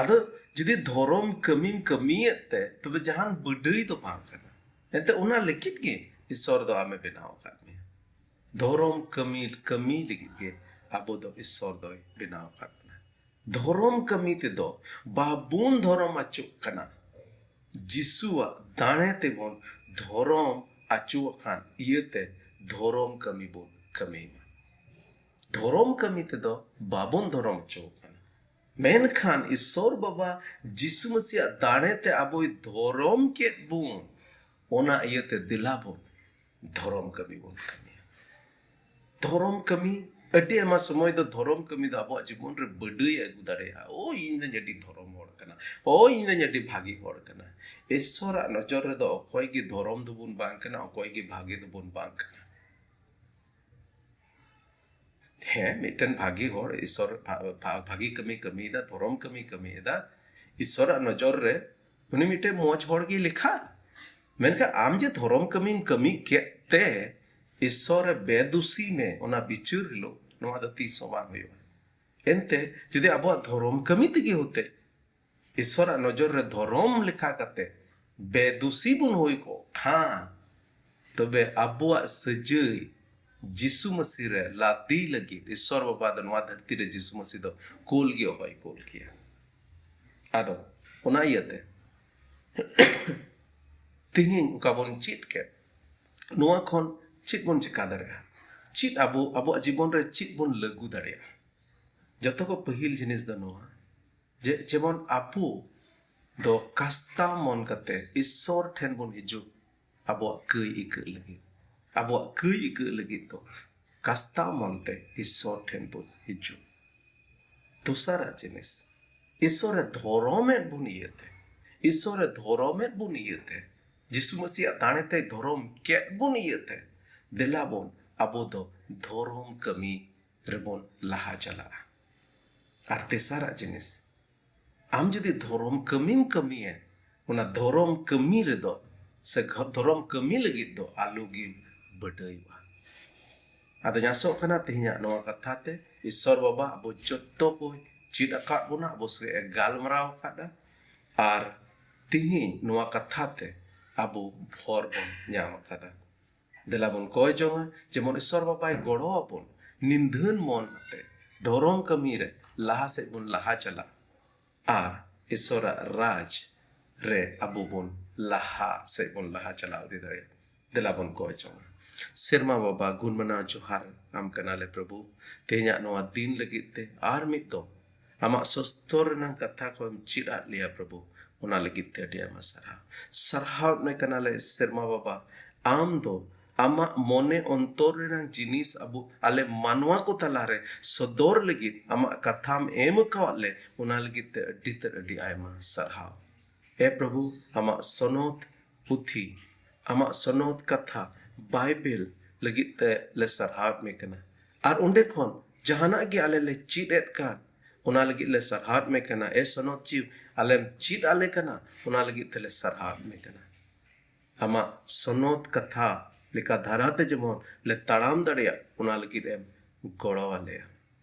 ᱟᱫᱚ ᱡᱩᱫᱤ ᱫᱷᱚᱨᱚᱢ ᱠᱟᱹᱢᱤᱢ ᱠᱟᱹᱢᱤᱭᱮᱫ ᱛᱮ, ᱛᱚᱵᱮ ᱡᱟᱦᱟᱱ ᱵᱟᱹᱰᱟᱹᱭ ᱫᱚ ᱵᱟᱝ ᱠᱟᱱᱟ᱾ ᱮᱱᱛᱮ ᱚᱱᱟ ᱞᱟᱹᱜᱤᱫ ᱜᱮ ᱤᱥᱚᱨ ᱫᱚ ᱟᱢᱮ ᱵᱮᱱᱟᱣ ᱟᱠᱟᱫ ᱢᱮᱭᱟ᱾ ᱫᱷᱚᱨᱚᱢ ᱠᱟᱹᱢᱤ, ᱠᱟᱹᱢᱤ ᱞᱟᱹᱜᱤᱫ ᱜᱮ ᱟᱵᱚ ᱫᱚ ᱤᱥᱚᱨ ᱫᱚᱭ ᱵᱮᱱᱟᱣ ᱟᱠᱟᱫ ᱵᱚᱱᱟ᱾ ᱫᱷᱚᱨᱚᱢ ᱠᱟᱹᱢᱤ ᱛᱮᱫᱚ ᱵᱟᱵᱚᱱ ᱫᱷᱚᱨᱚᱢ ᱟᱪᱩᱜ ᱠᱟᱱᱟ᱾ ᱡᱤᱥᱩᱣᱟᱜ ᱫᱟᱲᱮ ᱛᱮᱵᱚᱱ ᱫᱷᱚᱨᱚᱢ ᱟᱪᱩ ᱟᱠᱟᱱ ᱤᱭᱟᱹᱛᱮ ᱫᱷᱚᱨᱚᱢ ᱠᱟᱹᱢᱤ ᱵᱚᱱ ᱠᱟᱹᱢᱤ ᱢᱟ᱾ ᱫᱷᱚᱨᱚᱢ ᱠᱟᱹᱢᱤ ᱛᱮᱫᱚ ᱵᱟᱵᱚᱱ ᱫᱷᱚᱨᱚᱢ ᱟᱪᱩ ᱟᱠᱟᱱᱟ᱾ ᱢᱮᱱᱠᱷᱟᱱ ᱤᱥᱚᱨ ᱵᱟᱵᱟ ᱡᱤᱥᱩ ᱢᱟᱹᱥᱤᱭᱟᱜ ᱫᱟᱲᱮ ᱛᱮ ᱟᱵᱚᱭ ᱫᱷᱚᱨᱚᱢ ᱠᱮᱫ ᱵᱚᱱ, ᱚᱱᱟ ᱤᱭᱟᱹᱛᱮ ᱫᱮᱞᱟ ᱵᱚᱱ ᱫᱷᱚᱨᱚᱢ ᱠᱟᱹᱢᱤ ᱵᱚᱱ ᱠᱟᱹᱢᱤᱭᱟ᱾ ᱫᱷᱚᱨᱚᱢ ᱠᱟᱹᱢᱤ, ᱟᱹᱰᱤ ᱟᱭᱢᱟ ᱥᱚᱢᱚᱭ ᱫᱚ ᱫᱷᱚᱨᱚᱢ ᱠᱟᱹᱢᱤ ᱫᱚ ᱟᱵᱚᱣᱟᱜ ᱡᱤᱵᱚᱱ ᱨᱮ ᱵᱟᱹᱰᱟᱹᱭ ᱟᱹᱜᱩ ᱫᱟᱲᱮᱭᱟᱜᱼᱟ᱾ "ᱳ, ᱤᱧ ᱫᱚᱧ ᱟᱹᱰᱤ ᱫᱷᱚᱨᱚᱢ ᱦᱚᱲ ᱠᱟᱱᱟ, ᱳ, ᱤᱧ ᱫᱚᱧ ᱟᱹᱰᱤ ᱵᱷᱟᱜᱤ ᱦᱚᱲ ᱠᱟᱱᱟ᱾" ᱤᱥᱚᱨᱟᱜ ᱱᱚᱡᱚᱨ ᱨᱮᱫᱚ ᱚᱠᱚᱭ ᱜᱮ ᱫᱷᱚᱨᱚᱢ ᱫᱚᱵᱚᱱ ᱵᱟᱝ ᱠᱟᱱᱟ, ᱚᱠᱚᱭ ᱜᱮ ᱵᱷᱟᱜᱮ ᱫᱚᱵᱚᱱ ᱵᱟᱝ ᱠᱟᱱᱟ᱾ ᱦᱮᱸ, ᱢᱤᱫᱴᱮᱱ ᱵᱷᱟᱜᱤ ᱦᱚᱲ, ᱤᱥᱚᱨ ᱵᱷᱟ-, ᱵᱷᱟ-, ᱵᱷᱟᱜᱤ ᱠᱟᱹᱢᱤ ᱠᱟᱹᱢᱤᱭᱮᱫᱟ, ᱫᱷᱚᱨᱚᱢ ᱠᱟᱹᱢᱤ ᱠᱟᱹᱢᱤᱭᱮᱫᱟ, ᱤᱥᱚᱨᱟᱜ ᱱᱚᱡᱚᱨ ᱨᱮ ᱩᱱᱤ ᱢᱤᱫᱴᱮᱱ ᱢᱚᱡᱽ ᱦᱚᱲ ᱜᱮ ᱞᱮᱠᱷᱟ᱾ ᱢᱮᱱᱠᱷᱟᱱ ᱟᱢ ᱡᱮ ᱫᱷᱚᱨᱚᱢ ᱠᱟᱹᱢᱤᱢ ᱠᱟᱹᱢᱤ ᱠᱮᱫ ᱛᱮ ᱤᱥᱚᱨᱮ ᱵᱮᱫᱩᱥᱤ ᱢᱮ, ᱚᱱᱟ ᱵᱤᱪᱟᱹᱨ ᱦᱤᱞᱳᱜ ᱱᱚᱣᱟ ᱫᱚ ᱛᱤᱥ ᱦᱚᱸ ᱵᱟᱝ ᱦᱩᱭᱩᱜᱼᱟ᱾ ᱮᱱᱛᱮ ᱡᱩᱫᱤ ᱟᱵᱚᱣᱟᱜ ᱫᱷᱚᱨᱚᱢ ᱠᱟᱹᱢᱤ ᱛᱮᱜᱮ ᱦᱚᱛᱮ ᱤᱥᱚᱨᱟᱜ ᱱᱚᱡᱚᱨ ᱨᱮ ᱫᱷᱚᱨᱚᱢ ᱞᱮᱠᱟ ᱠᱟᱛᱮ ᱵᱮᱫᱩᱥᱤ ᱵᱚᱱ ᱦᱩᱭ ᱠᱚᱜ ᱠᱷᱟᱱ, ᱛᱚᱵᱮ ᱟᱵᱚᱣᱟᱜ ᱥᱟᱹᱡᱟᱹᱭ ᱡᱤᱥᱩ ᱢᱟᱹᱥᱤ ᱨᱮ ᱞᱟᱫᱮ ᱞᱟᱹᱜᱤᱫ ᱤᱥᱚᱨ ᱵᱟᱵᱟ ᱫᱚ ᱱᱚᱣᱟ ᱫᱷᱟᱹᱨᱛᱤ ᱨᱮ ᱡᱤᱥᱩ ᱢᱟᱹᱥᱤ ᱫᱚ ᱠᱳᱞ ᱜᱮ ᱚᱦᱚᱭ ᱠᱳᱞ ᱠᱮᱭᱟ᱾ ᱟᱫᱚ ᱚᱱᱟ ᱤᱭᱟᱹᱛᱮ ᱛᱤᱦᱤᱧ ᱚᱠᱟ ᱵᱚᱱ ᱪᱮᱫ ᱠᱮᱫ, ᱱᱚᱣᱟ ᱠᱷᱚᱱ ᱪᱮᱫ ᱵᱚᱱ ᱪᱮᱠᱟ ᱫᱟᱲᱮᱭᱟᱜᱼᱟ? ᱪᱮᱫ ᱟᱵᱚ, ᱟᱵᱚᱣᱟᱜ ᱡᱤᱵᱚᱱ ᱨᱮ ᱪᱮᱫ ᱵᱚᱱ ᱞᱟᱹᱜᱩ ᱫᱟᱲᱮᱭᱟᱜᱼᱟ? ᱡᱚᱛᱚ ᱠᱷᱚᱱ ᱯᱟᱹᱦᱤᱞ ᱡᱤᱱᱤᱥ ᱫᱚ ᱱᱚᱣᱟ, ᱡᱮ ᱡᱮᱢᱚᱱ ᱟᱵᱚ ᱫᱚ ᱠᱟᱥᱛᱟ ᱢᱚᱱ ᱠᱟᱛᱮ ᱤᱥᱥᱚᱨ ᱴᱷᱮᱱ ᱵᱚᱱ ᱦᱤᱡᱩᱜ᱾ ᱟᱵᱚᱣᱟᱜ ᱠᱟᱹᱭ ᱤᱠᱟᱹᱜ ᱞᱟᱹᱜᱤᱫ, ᱟᱵᱚᱣᱟᱜ ᱠᱟᱹᱭ ᱤᱠᱟᱹᱜ ᱞᱟᱹᱜᱤᱫ ᱫᱚ ᱠᱟᱥᱛᱟ ᱢᱚᱱᱛᱮ ᱤᱥᱥᱚᱨ ᱴᱷᱮᱱ ᱵᱚᱱ ᱦᱤᱡᱩᱜ᱾ ᱫᱚᱥᱟᱨᱟᱜ ᱡᱤᱱᱤᱥ, ᱤᱥᱥᱚᱨᱮ ᱫᱷᱚᱨᱚᱢᱮᱫ ᱵᱚᱱ ᱤᱭᱟᱹᱛᱮ, ᱤᱥᱥᱚᱨᱮ ᱫᱷᱚᱨᱚᱢᱮᱫ ᱵᱚᱱ ᱤᱭᱟᱹᱛᱮ, ᱡᱤᱥᱩ ᱢᱟᱹᱥᱤᱭᱟᱜ ᱫᱟᱲᱮ ᱛᱮᱭ ᱫᱷᱚᱨᱚᱢ ᱠᱮᱫ ᱵᱚᱱ ᱤᱭᱟᱹᱛᱮ, ᱫᱮᱞᱟ ᱵᱚᱱ ᱟᱵᱚ ᱫᱚ ᱫᱷᱚᱨᱚᱢ ᱠᱟᱹᱢᱤ ᱨᱮᱵᱚᱱ ᱞᱟᱦᱟ ᱪᱟᱞᱟᱜᱼᱟ᱾ ᱟᱨ ᱛᱮᱥᱟᱨᱟᱜ ᱡᱤᱱᱤᱥ, ᱟᱢ ᱡᱩᱫᱤ ᱫᱷᱚᱨᱚᱢ ᱠᱟᱹᱢᱤᱢ ᱠᱟᱹᱢᱤᱭᱟ, ᱚᱱᱟ ᱫᱷᱚᱨᱚᱢ ᱠᱟᱹᱢᱤ ᱨᱮᱫᱚ ᱥᱮ ᱜᱷ-, ᱫᱷᱚᱨᱚᱢ ᱠᱟᱹᱢᱤ ᱞᱟᱹᱜᱤᱫ ᱫᱚ ᱟᱞᱚ ᱜᱮᱢ ᱵᱟᱹᱰᱟᱹᱭᱚᱜᱼᱟ᱾ ᱟᱫᱚᱧ ᱟᱥᱚᱜ ᱠᱟᱱᱟ ᱛᱮᱦᱮᱧᱟᱜ ᱱᱚᱣᱟ ᱠᱟᱛᱷᱟ ᱛᱮ ᱤᱥᱥᱚᱨ ᱵᱟᱵᱟ ᱟᱵᱚ ᱡᱚᱛᱚ ᱠᱚᱭ ᱪᱮᱫ ᱟᱠᱟᱫ ᱵᱚᱱᱟ, ᱟᱵᱚ ᱥᱚᱸᱜᱮ ᱮ ᱜᱟᱞᱢᱟᱨᱟᱣ ᱟᱠᱟᱫᱟ, ᱟᱨ ᱛᱮᱦᱮᱧ ᱱᱚᱣᱟ ᱠᱟᱛᱷᱟ ᱛᱮ ᱟᱵᱚ ᱵᱷᱚᱨ ᱵᱚᱱ ᱧᱟᱢ ᱟᱠᱟᱫᱟ᱾ ᱫᱮᱞᱟ ᱵᱚᱱ ᱠᱚᱭ ᱡᱚᱝᱟ ᱡᱮᱢᱚᱱ ᱤᱥᱥᱚᱨ ᱵᱟᱵᱟᱭ ᱜᱚᱲᱚ ᱟᱵᱚᱱ, ᱱᱤᱫᱷᱟᱹᱱ ᱢᱚᱱ ᱟᱛᱮ ᱫᱷᱚᱨᱚᱢ ᱠᱟᱹᱢᱤ ᱨᱮ ᱞᱟᱦᱟ ᱥᱮᱫ ᱵᱚᱱ ᱞᱟᱦᱟ ᱪᱟᱞᱟᱜ ᱟᱨ ᱤᱥᱥᱚᱨᱟᱜ ᱨᱟᱡᱽ ᱨᱮ ᱟᱵᱚ ᱵᱚᱱ ᱞᱟᱦᱟ ᱥᱮᱫ ᱵᱚᱱ ᱞᱟᱦᱟ ᱪᱟᱞᱟᱣ ᱤᱫᱤ ᱫᱟᱲᱮᱭᱟᱜᱼᱟ᱾ ᱫᱮᱞᱟ ᱵᱚᱱ ᱠᱚᱭ ᱡᱚᱝᱟ᱾ ᱥᱮᱨᱢᱟ ᱵᱟᱵᱟ, ᱜᱩᱱ ᱢᱟᱱᱟᱣ ᱡᱚᱦᱟᱨ ᱟᱢ ᱠᱟᱱᱟᱞᱮ ᱯᱨᱚᱵᱷᱩ᱾ ᱛᱮᱦᱮᱧᱟᱜ ᱱᱚᱣᱟ ᱫᱤᱱ ᱞᱟᱹᱜᱤᱫ ᱛᱮ ᱟᱨ ᱢᱤᱫ ᱫᱚᱢ ᱟᱢᱟᱜ ᱥᱚᱥᱛᱚᱨ ᱨᱮᱱᱟᱜ ᱠᱟᱛᱷᱟ ᱠᱚᱢ ᱪᱮᱫ ᱟᱫ ᱞᱮᱭᱟ ᱯᱨᱚᱵᱷᱩ, ᱚᱱᱟ ᱞᱟᱹᱜᱤᱫ ᱛᱮ ᱟᱹᱰᱤ ᱟᱭᱢᱟ ᱥᱟᱨᱦᱟᱣ᱾ ᱥᱟᱨᱦᱟᱣ ᱢᱮ ᱠᱟᱱᱟᱞᱮ ᱥᱮᱨᱢᱟ ᱵᱟᱵᱟ, ᱟᱢ ᱫᱚ ᱟᱢᱟᱜ ᱢᱚᱱᱮ ᱚᱱᱛᱚᱨ ᱨᱮᱱᱟᱜ ᱡᱤᱱᱤᱥ ᱟᱵᱚ ᱟᱞᱮ ᱢᱟᱱᱣᱟ ᱠᱚ ᱛᱟᱞᱟᱨᱮ ᱥᱚᱫᱚᱨ ᱞᱟᱹᱜᱤᱫ ᱟᱢᱟᱜ ᱠᱟᱛᱷᱟᱢ ᱮᱢ ᱟᱠᱟᱣᱟᱫ ᱞᱮ, ᱚᱱᱟ ᱞᱟᱹᱜᱤᱫ ᱛᱮ ᱟᱹᱰᱤ ᱛᱮᱫ ᱟᱹᱰᱤ ᱟᱭᱢᱟ ᱥᱟᱨᱦᱟᱣ᱾ ᱮ ᱯᱨᱚᱵᱷᱩ, ᱟᱢᱟᱜ ᱥᱚᱱᱚᱛ ᱯᱩᱛᱷᱤ, ᱟᱢᱟᱜ ᱥᱚᱱᱚᱛ ᱠᱟᱛᱷᱟ ᱵᱟᱭᱵᱮᱞ ᱞᱟᱹᱜᱤᱫ ᱛᱮ ᱞᱮ ᱥᱟᱨᱦᱟᱣᱮᱫ ᱢᱮ ᱠᱟᱱᱟ᱾ ᱟᱨ ᱚᱸᱰᱮ ᱠᱷᱚᱱ ᱡᱟᱦᱟᱱᱟᱜ ᱜᱮ ᱟᱞᱮ ᱞᱮ ᱪᱮᱫ ᱮᱫ ᱠᱟᱱ, ᱚᱱᱟ ᱞᱟᱹᱜᱤᱫ ᱞᱮ ᱥᱟᱨᱦᱟᱣᱮᱫ ᱢᱮ ᱠᱟᱱᱟ᱾ ᱮ ᱥᱚᱱᱚᱛ ᱡᱤᱣᱤ, ᱟᱞᱮᱢ ᱪᱮᱫ ᱟᱞᱮ ᱠᱟᱱᱟ, ᱚᱱᱟ ᱞᱟᱹᱜᱤᱫ ᱛᱮᱞᱮ ᱥᱟᱨᱦᱟᱣᱮᱫ ᱢᱮ ᱠᱟᱱᱟ᱾ ᱟᱢᱟᱜ ᱥᱚᱱᱚᱛ ᱠᱟᱛᱷᱟ ᱞᱮᱠᱟ ᱫᱷᱟᱨᱟᱛᱮ ᱡᱮᱢᱚᱱ ᱞᱮ ᱛᱟᱲᱟᱢ ᱫᱟᱲᱮᱭᱟᱜ, ᱚᱱᱟ ᱞᱟᱹᱜᱤᱫ ᱮᱢ ᱜᱚᱲᱚ ᱟᱞᱮᱭᱟ᱾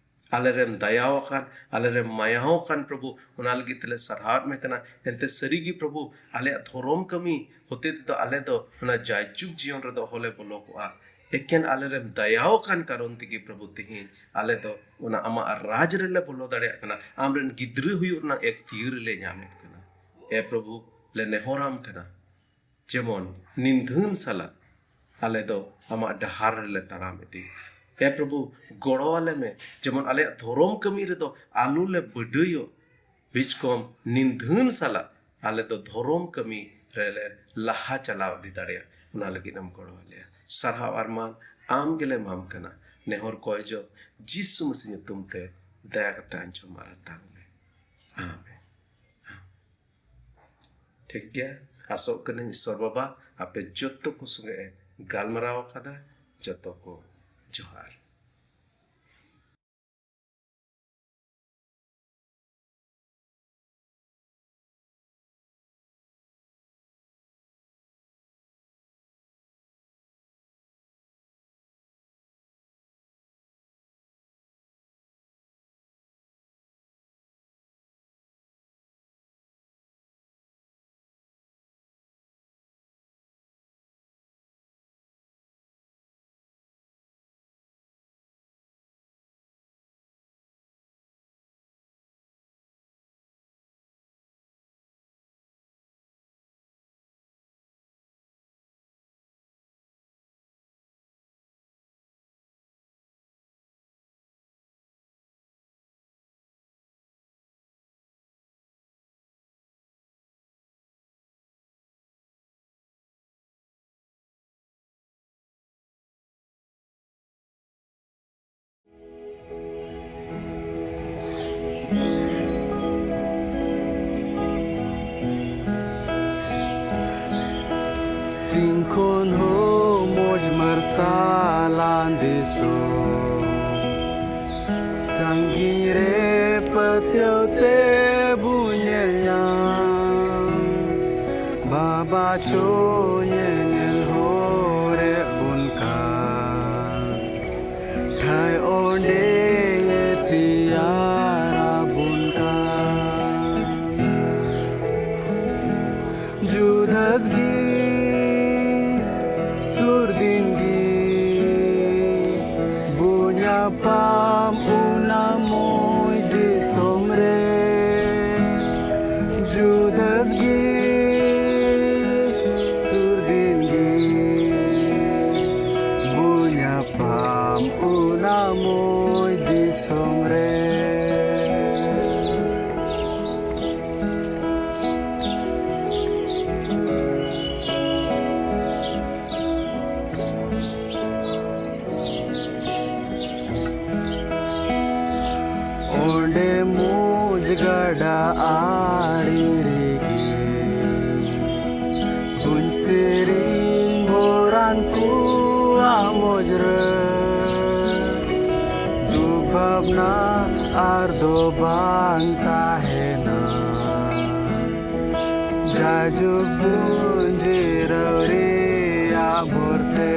ᱟᱞᱮᱨᱮᱢ ᱫᱟᱭᱟᱣ ᱟᱠᱟᱱ, ᱟᱞᱮᱨᱮᱢ ᱢᱟᱭᱟᱣ ᱟᱠᱟᱱ ᱯᱨᱚᱵᱷᱩ, ᱚᱱᱟ ᱞᱟᱹᱜᱤᱫ ᱛᱮᱞᱮ ᱥᱟᱨᱦᱟᱣᱮᱫ ᱢᱮ ᱠᱟᱱᱟ᱾ ᱮᱱᱛᱮ ᱥᱟᱹᱨᱤᱜᱮ ᱯᱨᱚᱵᱷᱩ, ᱟᱞᱮᱭᱟᱜ ᱫᱷᱚᱨᱚᱢ ᱠᱟᱹᱢᱤ ᱦᱚᱛᱮ ᱛᱮᱫᱚ ᱟᱞᱮ ᱫᱚ ᱚᱱᱟ ᱡᱟᱭᱡᱩᱜᱽ ᱡᱤᱭᱚᱱ ᱨᱮᱫᱚ ᱚᱦᱚᱞᱮ ᱵᱚᱞᱚ ᱠᱚᱜᱼᱟ᱾ ᱮᱠᱮᱱ ᱟᱞᱮᱨᱮᱢ ᱫᱟᱭᱟᱣ ᱟᱠᱟᱱ ᱠᱟᱨᱚᱱ ᱛᱮᱜᱮ ᱯᱨᱚᱵᱷᱩ, ᱛᱮᱦᱮᱧ ᱟᱞᱮ ᱫᱚ ᱚᱱᱟ ᱟᱢᱟᱜ ᱨᱟᱡᱽ ᱨᱮᱞᱮ ᱵᱚᱞᱚ ᱫᱟᱲᱮᱭᱟᱜ ᱠᱟᱱᱟ, ᱟᱢᱨᱮᱱ ᱜᱤᱫᱽᱨᱟᱹ ᱦᱩᱭᱩᱜ ᱨᱮᱱᱟᱜ ᱮᱠᱛᱤᱭᱟᱹᱨ ᱞᱮ ᱧᱟᱢᱮᱫ ᱠᱟᱱᱟ᱾ ᱮ ᱯᱨᱚᱵᱷᱩ, ᱞᱮ ᱱᱮᱦᱚᱨᱟᱢ ᱠᱟᱱᱟ, ᱡᱮᱢᱚᱱ ᱱᱤᱫᱷᱟᱹᱱ ᱥᱟᱞᱟᱜ ᱟᱞᱮ ᱫᱚ ᱟᱢᱟᱜ ᱰᱟᱦᱟᱨ ᱨᱮᱞᱮ ᱛᱟᱲᱟᱢ ᱤᱫᱤ᱾ ᱮ ᱯᱨᱚᱵᱷᱩ, ᱜᱚᱲᱚ ᱟᱞᱮ ᱢᱮ, ᱡᱮᱢᱚᱱ ᱟᱞᱮᱭᱟᱜ ᱫᱷᱚᱨᱚᱢ ᱠᱟᱹᱢᱤ ᱨᱮᱫᱚ ᱟᱞᱚ ᱞᱮ ᱵᱟᱹᱰᱟᱹᱭᱚᱜ, ᱵᱤᱪᱠᱚᱢ ᱱᱤᱫᱷᱟᱹᱱ ᱥᱟᱞᱟᱜ ᱟᱞᱮ ᱫᱚ ᱫᱷᱚᱨᱚᱢ ᱠᱟᱹᱢᱤ ᱨᱮᱞᱮ ᱞᱟᱦᱟ ᱪᱟᱞᱟᱣ ᱤᱫᱤ ᱫᱟᱲᱮᱭᱟᱜ, ᱚᱱᱟ ᱞᱟᱹᱜᱤᱫ ᱮᱢ ᱜᱚᱲᱚ ᱟᱞᱮᱭᱟ᱾ ᱥᱟᱨᱦᱟᱣ ᱟᱨ ᱢᱟᱱ ᱟᱢ ᱜᱮᱞᱮ ᱮᱢᱟᱢ ᱠᱟᱱᱟ᱾ ᱱᱮᱦᱚᱨ ᱠᱚᱭ ᱡᱚᱜ ᱡᱤᱥᱩ ᱢᱟᱹᱥᱤ ᱧᱩᱛᱩᱢ ᱛᱮ ᱫᱟᱭᱟ ᱠᱟᱛᱮ ᱟᱸᱡᱚᱢ ᱟᱨ ᱟᱛᱟᱝ ᱢᱮ᱾ ᱟᱢᱮᱱ᱾ ᱴᱷᱤᱠ ᱜᱮᱭᱟ, ᱟᱥᱚᱜ ᱠᱟᱹᱱᱟᱹᱧ ᱤᱥᱚᱨ ᱵᱟᱵᱟ ᱟᱯᱮ ᱡᱚᱛᱚ ᱠᱚ ᱥᱚᱸᱜᱮ ᱮ ᱜᱟᱞᱢᱟᱨᱟᱣ ᱟᱠᱟᱫᱟ᱾ ᱡᱚᱛᱚ ᱠᱚ ᱡᱚᱦᱟᱨ᱾ ᱥᱤᱧ ᱠᱷᱚᱱ ᱦᱚᱸ ᱢᱚᱡᱽ ᱢᱟᱨᱥᱟᱞᱟᱱ ᱫᱤᱥᱚᱢ, ᱥᱟᱺᱜᱤᱧ ᱨᱮ ᱯᱟᱹᱛᱭᱟᱹᱣ ᱛᱮ ᱵᱚ ᱧᱮᱞ ᱧᱟᱢ᱾ ᱵᱟᱵᱟ ᱪᱚ ᱧᱮᱧᱮᱞ ᱦᱚᱨᱮ ᱵᱚᱱ ᱠᱟᱱ, ᱴᱷᱟᱹᱭ ᱚᱸᱰᱮ ᱛᱮᱭᱟᱨ ᱟᱵᱚᱱ ᱠᱟᱱ᱾ ᱡᱩᱫᱟᱹᱥ ᱜᱮ ᱥᱩᱨ ᱫᱤᱱ ᱜᱮ ᱵᱚ ᱧᱟᱯᱟᱢ ᱚᱱᱟ ᱢᱚᱡᱽ ᱫᱤᱥᱚᱢ ᱨᱮ᱾ ᱡᱩᱫᱟᱹᱥ ᱜᱮ ᱟᱲᱮ ᱨᱮᱜᱮ ᱵᱩᱱ ᱥᱮᱨᱮᱧ ᱵᱷᱚᱨᱟᱱ ᱠᱚᱣᱟᱜ ᱢᱚᱡᱽᱨᱟᱹ᱾ ᱫᱩᱠ ᱵᱷᱟᱵᱽᱱᱟ ᱟᱨ ᱫᱚ ᱵᱟᱝ ᱛᱟᱦᱮᱱᱟ, ᱡᱟᱭᱡᱩᱜᱽ ᱵᱩᱱ ᱡᱤᱨᱟᱹᱣ ᱨᱮᱭᱟᱜ ᱵᱷᱚᱨᱛᱮ᱾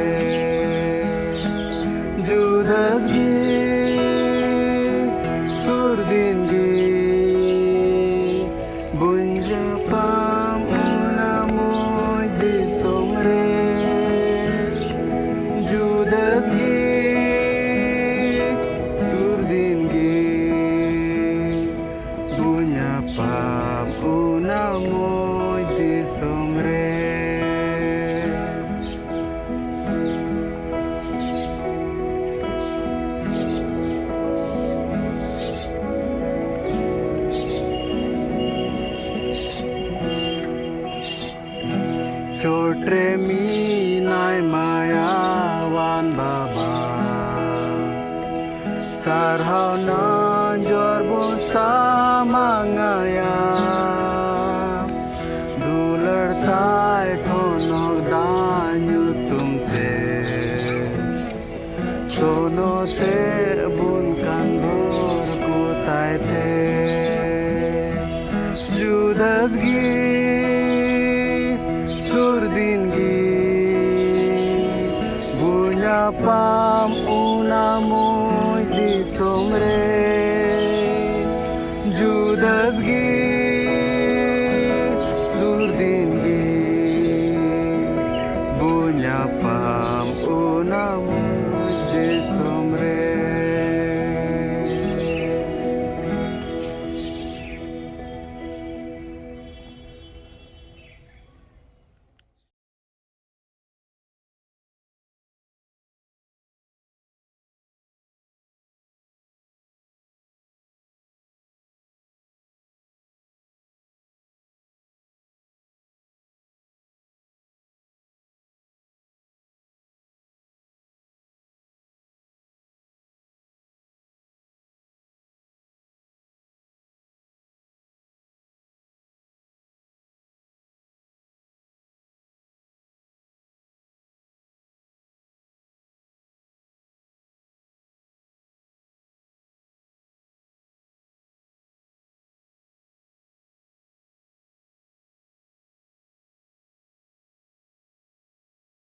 ᱡᱩᱫᱟᱹᱥ ᱜᱮ ᱥᱩᱨ ᱫᱤᱱ ᱜᱮ ᱵᱚᱱ ᱧᱟᱯᱟᱢ ᱚᱱᱟ ᱢᱚᱡᱽ ᱫᱤᱥᱚᱢ ᱨᱮ᱾ ᱡᱩᱫᱟᱹᱥ ᱜᱮ ᱥᱩᱨ ᱫᱤᱱ ᱜᱮ ᱵᱚᱱ ᱧᱟᱯᱟᱢ ᱚᱱᱟ ᱢᱚᱡᱽ ᱫᱤᱥᱚᱢ ᱨᱮ᱾ ᱪᱚᱴ ᱨᱮ ᱢᱮᱱᱟᱭ ᱢᱟᱭᱟᱣᱟᱱ ᱵᱟᱵᱟ, ᱥᱟᱨᱦᱟᱣ ᱱᱟᱡᱚᱨ ᱵᱚᱱ ᱥᱟᱢᱟᱝ ᱟᱭᱟ᱾ ᱫᱩᱞᱟᱹᱲ ᱛᱟᱭ ᱴᱷᱚᱱᱚᱠ ᱫᱟᱜ ᱧᱩᱛᱩᱢ ᱛᱮ, ᱥᱚᱱᱚᱛᱮ ᱵᱚᱱ ᱠᱟᱱᱫᱚᱨ ᱠᱚ ᱛᱟᱭ ᱛᱮ᱾ ᱡᱩᱫᱟᱹᱥ ᱜᱮ ᱥᱩᱨ ᱫᱤᱱ ᱜᱮ ᱵᱚᱱ ᱧᱟᱯᱟᱢ ᱚᱱᱟ ᱢᱚᱡᱽ ᱫᱤᱥᱚᱢ ᱨᱮ᱾